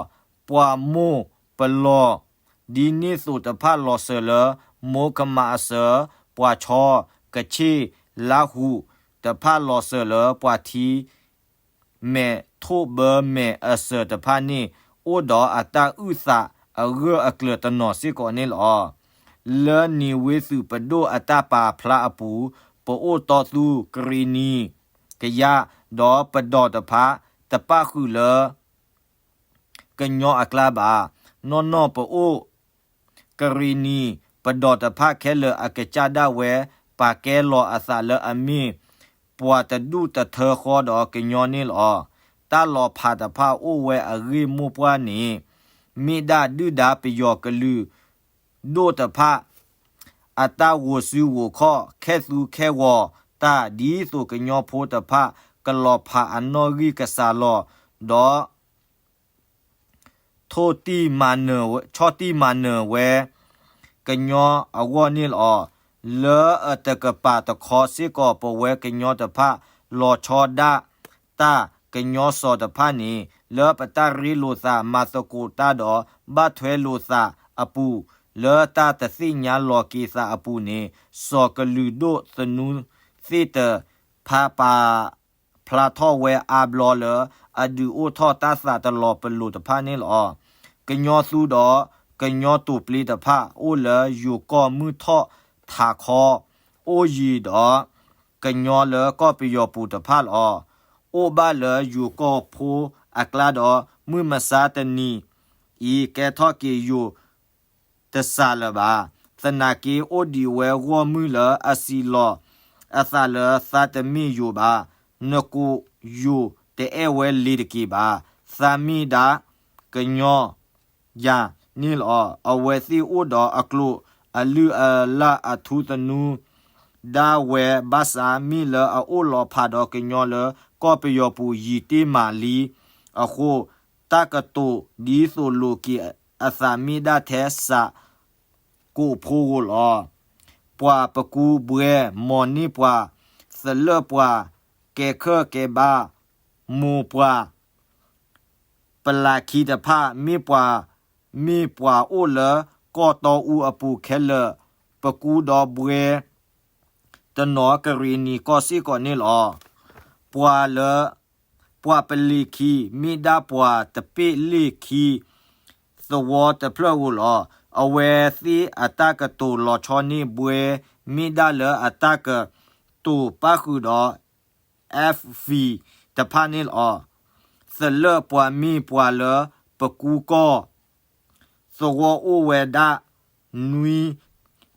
ပှၤမိၢ်ပလီၢ် ဒ်န့ၣ်သိးတဖၣ်လီၤစၢၤလၢ မိၢ်ကမၣ်အစၢၤ, ပှၤဆီ, ကဆ့ၣ်, လါဟူး တဖၣ်လီၤစၢၤလၢ ပှၤထံ မဲာ်ထိၣ်ဘၢမဲာ်အစၢၤတဖၣ်န့ၣ် အိၣ်ဒီးအတၢ်အုၣ်သး အဂၢၢ်အကျၢၤတနီၤစ့ၢ်ကီးန့ၣ်လီၤ. လၢနံၤဝ့သုးပဒိၣ်အတၢ်ပာ်ဖျါအပူၤ, ပအိၣ်တီသူကရံၣ်နံၣ်ကယၢ်, ဒီးပဒီၣ်တဖၣ်တပၣ်ဃုာ်လၢ ကညီအကျါဘၣ်. နီၢ်နီၢ်ပအိၣ်ကရံၣ်နံၣ် ပဒီၣ်တဖၣ်ခဲလၢာ်အကစၢ်ဒၣ်ဝဲ ပာ်ကဲလီၤအသးလၢအမ့ၢ် ပှၤတဒူၣ်တထၢဃီဒီးကညီန့ၣ်လီၤ. တၢ်လီၤဖးတဖၣ်အိၣ်ဝဲအဂ့ၢ်မိၢ်ပှၢ်န့ၣ် မ့ၢ်ဒၣ်ဒုၣ်ဒါပယီၤကလုာ်ဒိၣ်တဖၣ် အတၢ်ဂိၤစုဂိၤခီၣ် ခဲသူခဲဂီၤတၢ် ဒ်သိးကညီဖိတဖၣ် ကလီၤဖးအနီၣ်ဂံၢ်ကစှၤလီၤ ဒီး ထိၣ်တံၢ်မၤနၢၤဝဲ ဆီၣ်တံၢ်မၤနၢၤဝဲ ကညီအဂီၢ်န့ၣ်လီၤ. လၢအတကပၤတခီစ့ၢ်ကီး ပဝဲကညီတဖၣ် လီၤဆီဒၣ်တၢ် ကညီစီၤတဖၣ်န့ၣ် လၢပတၢ်ရ့လိာ်သး မၤသကိးတၢ်ဒီး ဘၣ်ထွဲလိာ်သးအပူၤ လၢတၢ်တသ့ၣ်ညါလီၤက့ၤသးအပူၤန့ၣ် စီၤကလုာ်ဒိၣ်သနူသ့ၣ်တဖၣ်ပာ် ဖျါထီၣ်ဝဲအါဘျီလၢ အဒုးအိၣ်ထီၣ်တၢ်သးတလီၤပလိာ်တဖၣ်န့ၣ်လီၤ. ကညီသူဒီးကညီတိာ်ပျ့တဖၣ် အိၣ်လၢယိၤကီၢ်မုၢ်ထီၣ်ထးခီ အိၣ်ယံၤဒီး ကညီလၢကီၢ်ပယီၤပူၤတဖၣ်လီၤ. အိၣ်ဘၣ်လၢယိၤကီၢ်ဖိအကျါဒီး မုၢ်မဆါတနံၤအံၤ ကဲထီၣ်က့ၤယိၤ တစှၤလၢၤဘၣ်. သနာ်က့ အိၣ်ဒံးဝဲဂီၢ်မုၢ်လၢအစံးလီၤအသးလၢ သးတမ့ၢ်ယိၤဘၣ်. နကိးယိၤတအဲၣ်ဝဲလ့ၤတက့ၤဘၣ်. သးမ့ၢ်ဒၣ်ကညီယၤန့ၣ်လီၤ. အဝဲသ့ၣ်အိၣ်ဒီးအကျိာ်အလုၢ်အလၢ် အထူသနူဒၣ်ဝဲဘၣ်ဆၣ် မ့ၢ်လၢအအိၣ်လီၤဖးဒီးကညီလၢ ကီၢ်ပယီၤပူၤယံာ်တ့ၢ်မးလံအဃိ တၢ်ကတိၤဒ်သိးလိာ်က့ၤအသး မ့ၢ်ဒၣ်ထဲစးကိးဖိဧိၤလီၤ. ပှၤပကူဘှဲ မီၢ်န့ၢ်ပှၤ သလၢၣ်ပှၤ ကဲခၢၣ်ကဲဘါ မိၢ်ပှၢ် ပလၢ်ခံတဖၣ် မ့ၢ်ပှၤ မ့ၢ်ပှၤအိၣ်လၢကီၢ်တီအူအပူၤခဲလၢာ် ပကူဒီဘှဲ တနီၤကရံၣ်နံၣ်ကီၢ်စ့ၢ်ကီးန့ၣ်လီၤ. ပှၤလၢ ပှၤပလ့ၢ်ခံ မ့ၢ်ဒၣ်ပှၤတပ့ၢ်လ့ၢ်ခံ သဝီတဖျၢၣ်ဧိၤလီၤ. အဝဲသ့ၣ်အတၢ်ကတိၤလီၤဆီန့ၢ်ဘှဲ မ့ၢ်ဒၣ်လၢအတၢ်ကတိၤပၣ်ဃုာ်ဒီး F V တဖၣ်န့ၣ်လီၤ. သလၢၣ်ပှၤမ့ၢ်ပှၤလၢပကူကီၢ် သဝီအိၣ်ဝဲဒၣ် နွံ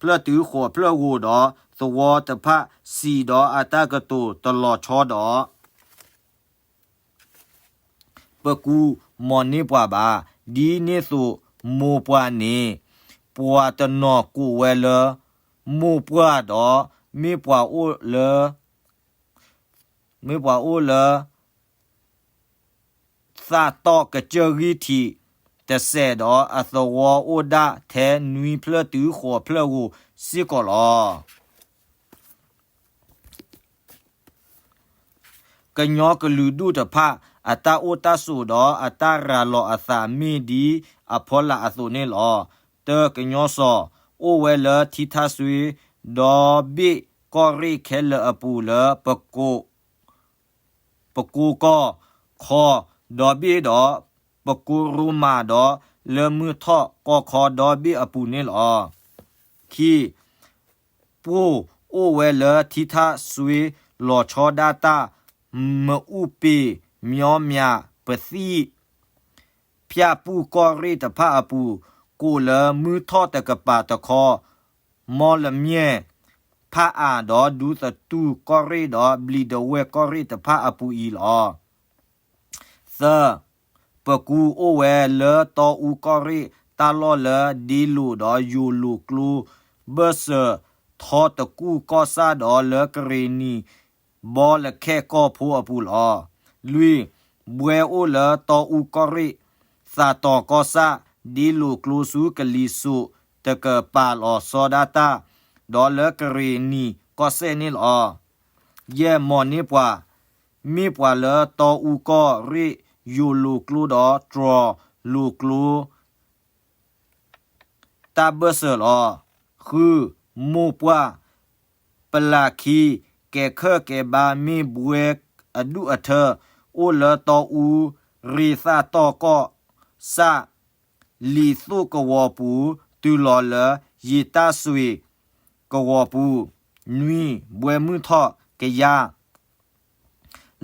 ဖျၢၣ်တုၤဃိးဖျၢၣ်ဧိၤဒီး သဝီတဖၣ်စံးဒီးအတၢ်ကတိၤတလီၤဆီဒီး ပကူမီၢ်န့ၢ်ပှၤဘၣ်. ဒ်န့ၣ်အသိးမိၢ်ပှၢ်န့ၣ် ပှၤတနီၤကိးဝဲလၢ မိၢ်ပှၢ်ဒီး မ့ၢ်ပှၤအိၣ်လၢ မ့ၢ်ပှၤအိၣ်လၢ သၣ်တီၣ်ကစၢၢ်ဂံၢ်ထံးတစဲးဒီး အသဝီအိၣ်ဒၣ်ထဲနွံဖျၢၣ်တုၤဃိးဖျၢၣ်ဧိၤစ့ၢ်ကီးလီၤ. ကညီကလုာ်ဒူၣ်တဖၣ် အတၢ်အိၣ်တၢ်ဆိးဒီးအတၢ်ရၤလီၤအသး မ့ၢ်ဒ်အဖီလာ်အသိးန့ၣ်လီၤ. တၢ်ကညီစီၤ အိၣ်ဝဲလၢထံထၣ်စွ့ ဒီဘ့ၣ်ကီၢ်ရ့ၣ်ခဲလၢာ်အပူၤလၢ ပကိ ပကိကီၢ်ခီဒီဘ့ၣ်ဒီး ပကိရိမးဒီး လၢမုၢ်ထီၣ်ကီၢ်ခီဒီဘ့ၣ်အပူၤန့ၣ်လီၤ. ခံ, ပှိၢ်အိၣ်ဝဲလၢထံထၣ်စွ့ လီၤဆီဒၣ်တၢ် မအူပ့ၤ မျီမၠး ပသံၣ် ဖၠၣ်ပူၣ်ကီၢ်ရ့ၣ်တဖၣ်အပူၤ ကိးလၢမုၢ်ထီၣ်တကပၤတခီ မီလမၠဲၣ် ဖၣ်အၣ်ဒီးဒူသတူၢ်ကီၢ်ရ့ၣ်ဒီး ဘျံးဒဝဲၢ်ကီၢ်ရ့ၣ်တဖၣ်အပူၤအံၤလီၤ. သၢ, ပကူအိၣ်ဝဲလၢတီအူကီၢ်ရ့ၣ် တၢ်လီၢ်လၢဒ့လိာ်ဒီးယိာ်လိာ်ကျိ ဘၢၣ်စၢၤ ထီတကူၣ်ကီၢ်ဆၣ်ဒီးလၢကရ့ၣ်နံၣ် ဘီလခဲၣ်ကီၢ်ဖိအပူၤလီၤ. လွံၢ်, ဘှဲအိၣ်လၢတီအူကီၢ်ရ့ၣ် သးတီၤကီၢ်ဆၣ် ဒ့လိာ်ကျိဆူကလံၤစိး တကပၤလီၤဆီဒၣ်တၢ် ဒီးလၢကရ့ၣ်နံၣ်ကီၢ်စဲၣ်န့ၣ်လီၤ. ယဲၢ်, မီၢ်န့ၢ်ပှၤ မ့ၢ်ပှၤလၢတီအူကီၢ်ရ့ၣ် ယိာ်လိာ်ကျိဒီးတြီၤလိာ်ကျိ တၢ်ဘၢၣ်စၢၤလီၤ. ဃု, မိၢ်ပှၢ် ပလၢ်ခံ ကဲခၢၣ်ကဲဘါ မ့ၢ်ဘှဲအဒူၣ်အထၢ အိၣ်လၢတီအူ ရ့ၣ်သၣ်တီၢ်ကီၢ်ဆၣ် လံာ်သိၣ်ကဝီၤပူၤ တုၤလီၤလၢယံာ်တၢ်စွ့ၤကဝီၤပူၤ, နွံ, ဘှဲမုၢ်ထီၣ်ကယၤ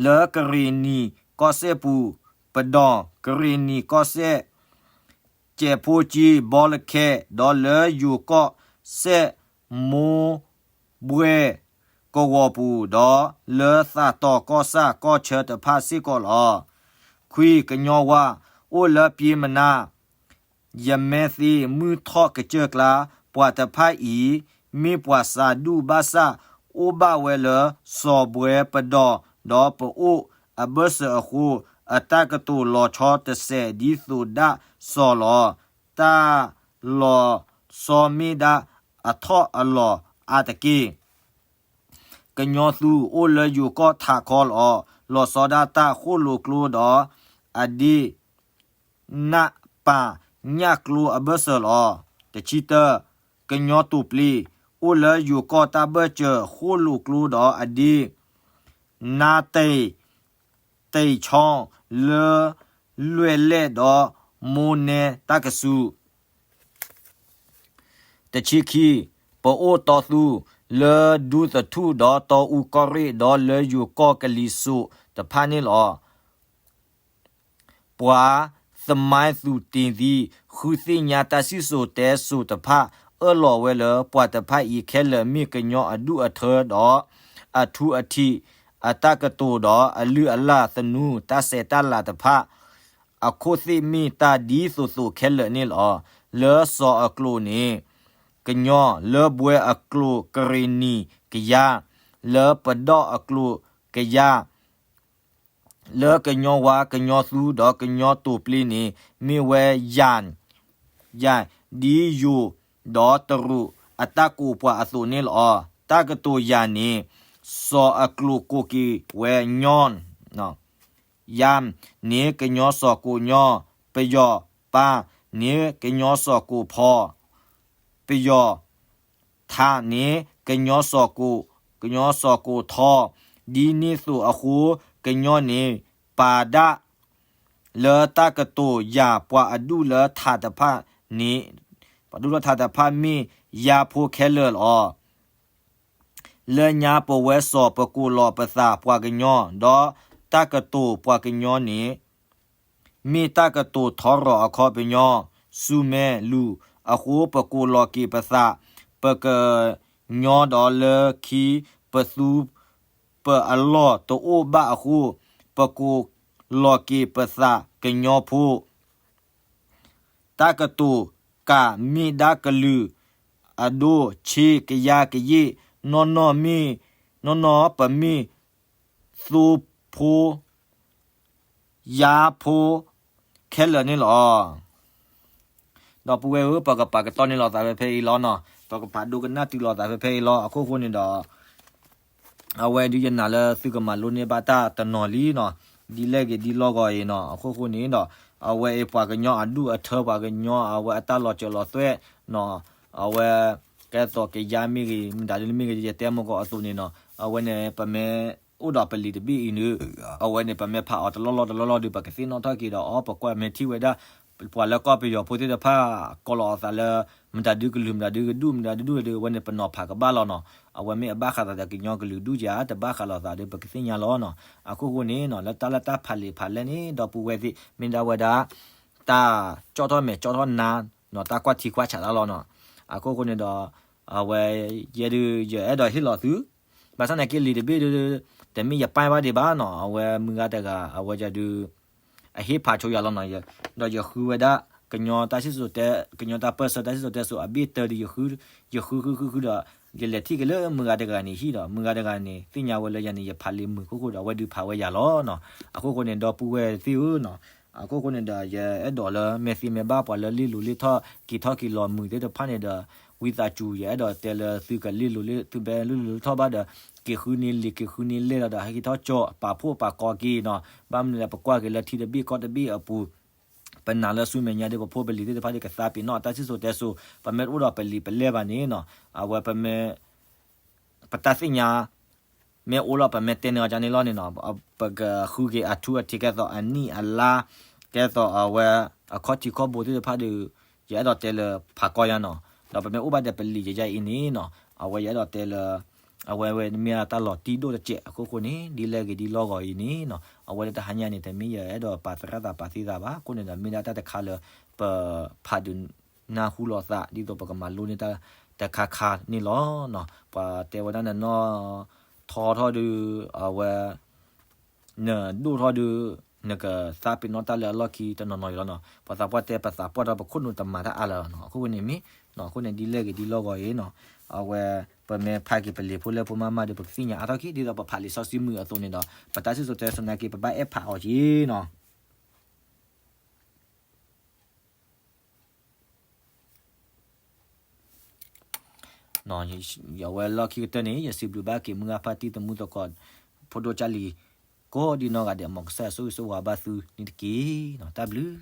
လၢကရ့ၣ်နံၤကီၢ်စဲၣ်ပူၤ, ပဒီၣ်ကရ့ၣ်နံၤကီၢ်စဲၣ် ကဲးဖိကၠံဘီလခဲ, ဒီးလၢယိၤကီၢ်စဲၣ်မိၢ်ဘှဲၣ်ကဝီၤပူၤ, ဒီးလၢသးတီၤကီၢ်ဆၣ်ကီၢ်ဆၢတဖၣ်စ့ၢ်ကီးလီၤ. ခွံ, ကညီဝါ အိၣ်လၢပျ့ၤမနါ ယမဲသ့မုၢ်ထီၣ်ကစၢၢ်ကျါ, ပှၤတဖၣ်အံၤ မ့ၢ်ပှၤစှၤဒူၣ်ဘၣ်ဆၣ် အိၣ်ဘၣ်ဝဲလၢစီၤဘှဲပဒီၣ်, ဒီးပအိၣ်အဘၢၣ်စၢၤအဃိ, အတၢ်ကတိၤလီၤဆီတစဲးဒ်သိးဒၣ်စီၤလီၤ. တၢ်လီၤဆီမ့ၢ်ဒၣ်အထီၣ်အလီၤအါတက့ၢ်. ကညီသူ အိၣ်လၢယိၤကီၢ်ထးခီလီၤ. လီၤဆီဒၣ်တၢ်ဃိၣ်လိာ်ကျိဒီးအဒ့ နးပာ်ညၣ်ကျိအဘၢၣ်စၢၤလီၤ. တဆံတၢ, ကညီတိာ်ပျ့ၤ အိၣ်လၢယိၤကီၢ်တၢ်ဘၢၣ်စၢၤဃိၣ်လိာ်ကျိဒီးအဒ့ နါတ့ၢ် တ့ၢ်ဆီ လၢလွဲၢ်လဲၣ်ဒီးမိၢ်နဲတၢ်ကစူၤ တဆံခံ, ပအိၣ်တီသူ လၢဒူသထူၣ်ဒီးတီအူကီၢ်ရ့ၣ် ဒီးလၢယိၤကီၢ်ကလံၤစိးတဖၣ်န့ၣ်လီၤ. ပှၤသမါသူတ့ၤသံ ဃုသ့ၣ်ညါတၢ်စံၣ်စိၤတဲစိၤတဖၣ် အၢၣ်လီၤဝဲလၢ ပှၤတဖၣ်အံၤခဲလၢာ်မ့ၢ်ကညီအဒူၣ်အထၢဒီး အထူအထံး အတၢ်ကတိၤဒီးအလုၢ်အလၢ်သနူ တၢ်ဆဲးတၢ်လၤတဖၣ် အခိၣ်သ့ၣ်မ့ၢ်တၢ်ဒ်သိးသိးခဲလၢာ်န့ၣ်လီၤ. လၢစီၤအကျိာ်န့ၣ် ကညီ, လၢဘှဲအကျိာ်ကရ့ၣ်နံၤကယၤ, လၢပဒီၣ်အကျိာ်ကယၤ, လၢကညီဝါ ကညီသူ ဒီးကညီတိာ်ပျ့ၤန့ၣ် မ့ၢ်ဝဲယၤ, ယၤ, ဒ်ယိၤဒီးတရူးအတၢ်ကိးပှၤအသိးန့ၣ်လီၤ. တၢ်ကတိၤယၤန့ၣ် စီၤအကျိာ်ကိးက့ၤဝဲညီ ယၤန့ၣ် ကညီစီၤကိးညီ, ပယီၤပၤန့ၣ် ကညီစီၤကိးဖီ, ပယီၤ ထးန့ၣ် ကညီစီၤကိး, ကညီစီၤကိးထီ, ဒ်န့ၣ်သိးအဃိ ကညီန့ၣ် ပာ်ဒၣ် လၢတၢ်ကတိၤယၤ ပှၤအဒူၣ်လၢထးတဖၣ်န့ၣ်, ပှၤဒူၣ်လၢထးတဖၣ်မ့ၢ်ယၤဖိခဲလၢာ်လီၤ. လၢညါပဝဲစီၤပကိးလီၤပသးပှၤကညီ, ဒီးတၢ်ကတိၤပှၤကညီန့ၣ် မ့ၢ်တၢ်ကတိၤထီရီၤအခီပညီ, ဆူမဲာ်လူၤအဃိ ပကိးလီၤက့ၤပသး ပကညီ, ဒီးလၢခံပသူပအလီၢ်တအိၣ်ဘၣ်အဃိ ပကိးလီၤက့ၤပသးကညီဖိ တၢ်ကတိၤကးမ့ၢ်ဒၣ်ကလုာ်အဒိၣ်ဆ့ကယါကယ့ၣ်, နီၢ်နီၢ်မ့ၢ်, နီၢ်နီၢ်ပမ့ၢ် သိဖိ ယါဖိ ခဲလၢာ်န့ၣ်လီၤ. ဒီပုၢ်ဝဲၢ်ဧၢ, ပကပာ်ကတီၢ်န့ၢ်လိာ်သးဖဲဖဲအံၤလီၤနီၤ, ပကပာ်ဒိကနၣ်တုၤလိာ်သးဖဲဖဲအံၤလီၤ. အခိၣ်ဃိန့ၣ်ဒီး အဝဲဒုးယနာ်လၢသုကမၤလိန့ၢ်ဘၣ်တၢ်တနီၤလံနီၤ, ဒ်လဲၣ်ဂ့ၤဒ်လဲၣ်ဂ့ၤအံၤနီၤ. အခိၣ်ဃိန့ၣ်ဒီး အဝဲအံၤပှၤကညီအဒူၣ်အထၢ ပှၤကညီအဝဲအတၢ်လီၤစၢၤလီၤသွဲၣ်နီၤ, အဝဲ ကဲသိးကယါမ့ၢ်ဂ့ၤ မတၤဒုမ့ၢ်ဂ့ၤ ယတဲမ့ၢ်ကီးအသိးန့ၣ်နီၤ, အဝဲန့ၣ် ပမ့ၢ်အိၣ်ဒီးပလံာ်တဘ့ၣ်အံၤန့ၣ် အဝဲန့ၣ် ပမ့ၢ်ဖးအီၤတလီၢ်လီၢ်တလီၢ်လီၢ်ဒီး ပကသ့ၣ်နီၣ်ထီၣ်က့ၤဒီး အီ ပကွၢ်မ့ၢ်ထံၣ်ဝဲဒၣ် ပှၤလၢကီၢ်ပယီၤဖိသ့ၣ်တဖၣ် ကိးလီၤအသးလၢ မတၤဒုကလုာ် မတၤဒုကဒူၣ် မတၤဒုဒူၣ်ဒီး အဝဲန့ၣ် ပနီၤဖးကဘၣ်လီၤနီၤ. အဝဲမ့ၢ်အဘၣ်ဃးလိာ်သးကညီကလုာ်ဒူၣ်ဧါ တဘၣ်ဃးလိာ်သးဒီး ပကသ့ၣ်ညါလီၤနီၤ. အခိၣ်ဃိန့ၣ်နီၤ လၢတၢ်လၢတၢ်ဖးလံာ်ဖးလဲၢ်န့ၣ် ဒီပုၢ်ဝဲၢ်သ့ၣ် မ့ၢ်ဒၣ်ဝဲဒၣ် တၢ်ကၠီၣ်ထီၣ်မဲာ်ကၠီၣ်ထီၣ်နါနီၤ တၢ်ကွၢ်ထံကွၢ်ဆးတၢ်လီၤနီၤ. အခိၣ်ဃိန့ၣ်ဒီး အဝဲ ယဲဒုး ယအဲၣ်ဒိးဟ့ၣ်လီၤသု ဘၣ်ဆၣ်သနာ်က့လံာ်တဘ့ၣ်ဒီး တမ့ၢ်ယပာ်ဘၣ်ဒံးဘၣ်နီၤ. အဝဲမုၢ်ဂၤတဂၤ အဝဲယဲဒုး အဟ့ၣ်ဖးဆိယၤလီၤနီၤ. ဒီးယဃုဝဲဒၣ် ကညီတၢ်စံၣ်စိၤတဲ ကညီတၢ်ပၢၢ်ဆၢတၢ်စံၣ်စိၤတဲစိၤအဘ့ၣ်တၢဒီး ယဃု ယဃုဃုဃုဃုဒီး ယလဲၤထံၣ်က့ၤလၢမုၢ်ဂၤတဂၤန့ၣ်ဟံၣ်ဒီး မုၢ်ဂၤတဂၤန့ၣ် သ့ၣ်ညါဝဲလၢယၤန့ၣ် ယဖးလံာ်မုာ်ခိၣ်ဃိဒီး အဝဲဒုးဖးဝဲယၤလီၤနီၤ. အခိၣ်ဃိန့ၣ် ဒီပုၢ်ဝဲၢ်သ့ၣ်ဧၢနီၤ အခိၣ်ဃိန့ၣ်ဒီး ယအဲၣ်ဒိးလၢမ့ၢ်သ့မ့ၢ်ဘၣ်ပှၤလၢလ့ၢ်လိၤလ့ၢ်ထီၣ် က့ၤထီၣ်က့ၤလီၤမုာ်သ့ၣ်တဖၣ်န့ၣ်ဒီး ဝံသးစူၤ ယအဲၣ်ဒိးတဲလၢသုကလ့ၢ်လိၤလ့ၢ် သုဘဲလ့ၢ်လိၤလ့ၢ်ထီၣ်ဘၣ်ဒီး က့ၤဃုန့ၢ်လံာ် က့ၤဃုန့ၢ်လဲၢ်လီၤဒီး ဟဲက့ၤထီၣ်ကၠီပာ်ဖှိၣ်ပာ်ကီက့ၤနီၤ. ဘၣ်မနုၤလဲၣ် ပကွၢ်က့ၤလၢထံတဘ့ၣ်ကီၢ်တဘ့ၣ်အပူၤ ပနာ်လၢဆူမဲာ်ညါဒီး ပဖိပလံၤသ့ၣ်တဖၣ်ဒီး ကသးပ့ၤနီၣ်တၢ်စံၣ်စိၤတဲစိၤ ပမ့ၢ်တအိၣ်ဒီးပလံာ်ပလဲၢ်ဘၣ်န့ၣ်နီၤ အဝဲပမ့ၢ် ပတၢ်သ့ၣ်ညါ မ့ၢ်အိၣ်လီၤ ပမ့ၢ်တဲန့ၢ်အီၤဒ်န့ၣ်လီၤန့ၣ်နီၤ ပကဃုက့ၤအထူအထံး ကဲသိးအနံၣ်အလါ ကဲသိးအဝဲ အခီၣ်ထံးခီၣ်ဘိသ့ၣ်တဖၣ်ဒီး ယအဲၣ်ဒိးတဲလၢဖးကီညါနီၤ, ဒီးပမ့ၢ်အိၣ်ဘၣ်ဒီးပလံာ်ယဲယဲအံၤန့ၣ်နီၤ, အဝဲယအဲၣ်ဒိးတဲလၢ အဝဲဝဲမ့ၢ်အတၢ်လီၤတံၢ်ဒိၣ်တစဲးအခိၣ်ဃိန့ၣ် ဒ်လဲၣ်ဂ့ၤဒ်လီၢ်ဂီၤအံၤန့ၣ်နီၤ, အဝဲလၢတဟါညါန့ၣ် တမ့ၢ်ယအဲၣ်ဒိးပာ်သရၣ်သးပာ်သ့သးဘၣ်, အဃိန့ၣ်ဒီးမ့ၢ်ဒၣ်တၢ်တခါလၢ ပဖးဒုးနၢ်ဟူလိာ်သး ဒ်သိးပကမၤလိန့ၢ်တၢ်တခါခါန့ၣ်လီၤ. ပှၤတဲဝဲဒၣ်နနီၣ်ထီထီၣ်ဒီး အဝဲ နဒိၣ်ထီၣ်ဒီး နကသးပ့ၤနီၣ်တၢ်လၢအလီၢ်ခံတနီၤနီၤအံၤလီၤနီၤ. ပှၤသးပှၢ်တဲပသးပှၢ်ထီၣ်ပခိၣ်နူာ်တမၤတၢ်အါလၢၤနီၤ, အခိၣ်ဃိန့ၣ်မ့ၢ်နီၤ, အဃိန့ၣ်ဒ်လဲၣ်ဂ့ၤဒ်လီၢ်ဂီၤအံၤနီၤ, အဝဲ ပမ့ၢ်ဖးက့ၤပလံာ်ဖိလၢဖိမးမးဒီး ပကသ့ၣ်ညါအါထီၣ်က့ၤ ဒ်သိးပဖးလံာ်စီဆှံမုာ်အသိးန့ၣ်ဒီး ပတၢ်စံၣ်စိၤတဲစိၤနာ်က့ ပဘၣ်အဲၣ်ဖးအီၤက့ၤနီၤ. အဝဲလီၢ်ခံကတၢၢ်န့ၣ် ယစံးဘျုးဘၣ်က့ၤမုၢ်ဂၢ်ဖါတံၢ်သမူသကိး ဖိဒိၣ်ကၢ်လံၤ ကိးဒံနီၢ်ဂၤဒဲး မ်ကစၢ်ယွၤဆိၣ်ဂ့ၤဆိၣ်ဝါဘၣ်သုန့ၣ်တက့ၢ်နီၤ, တၢ်ဘျုး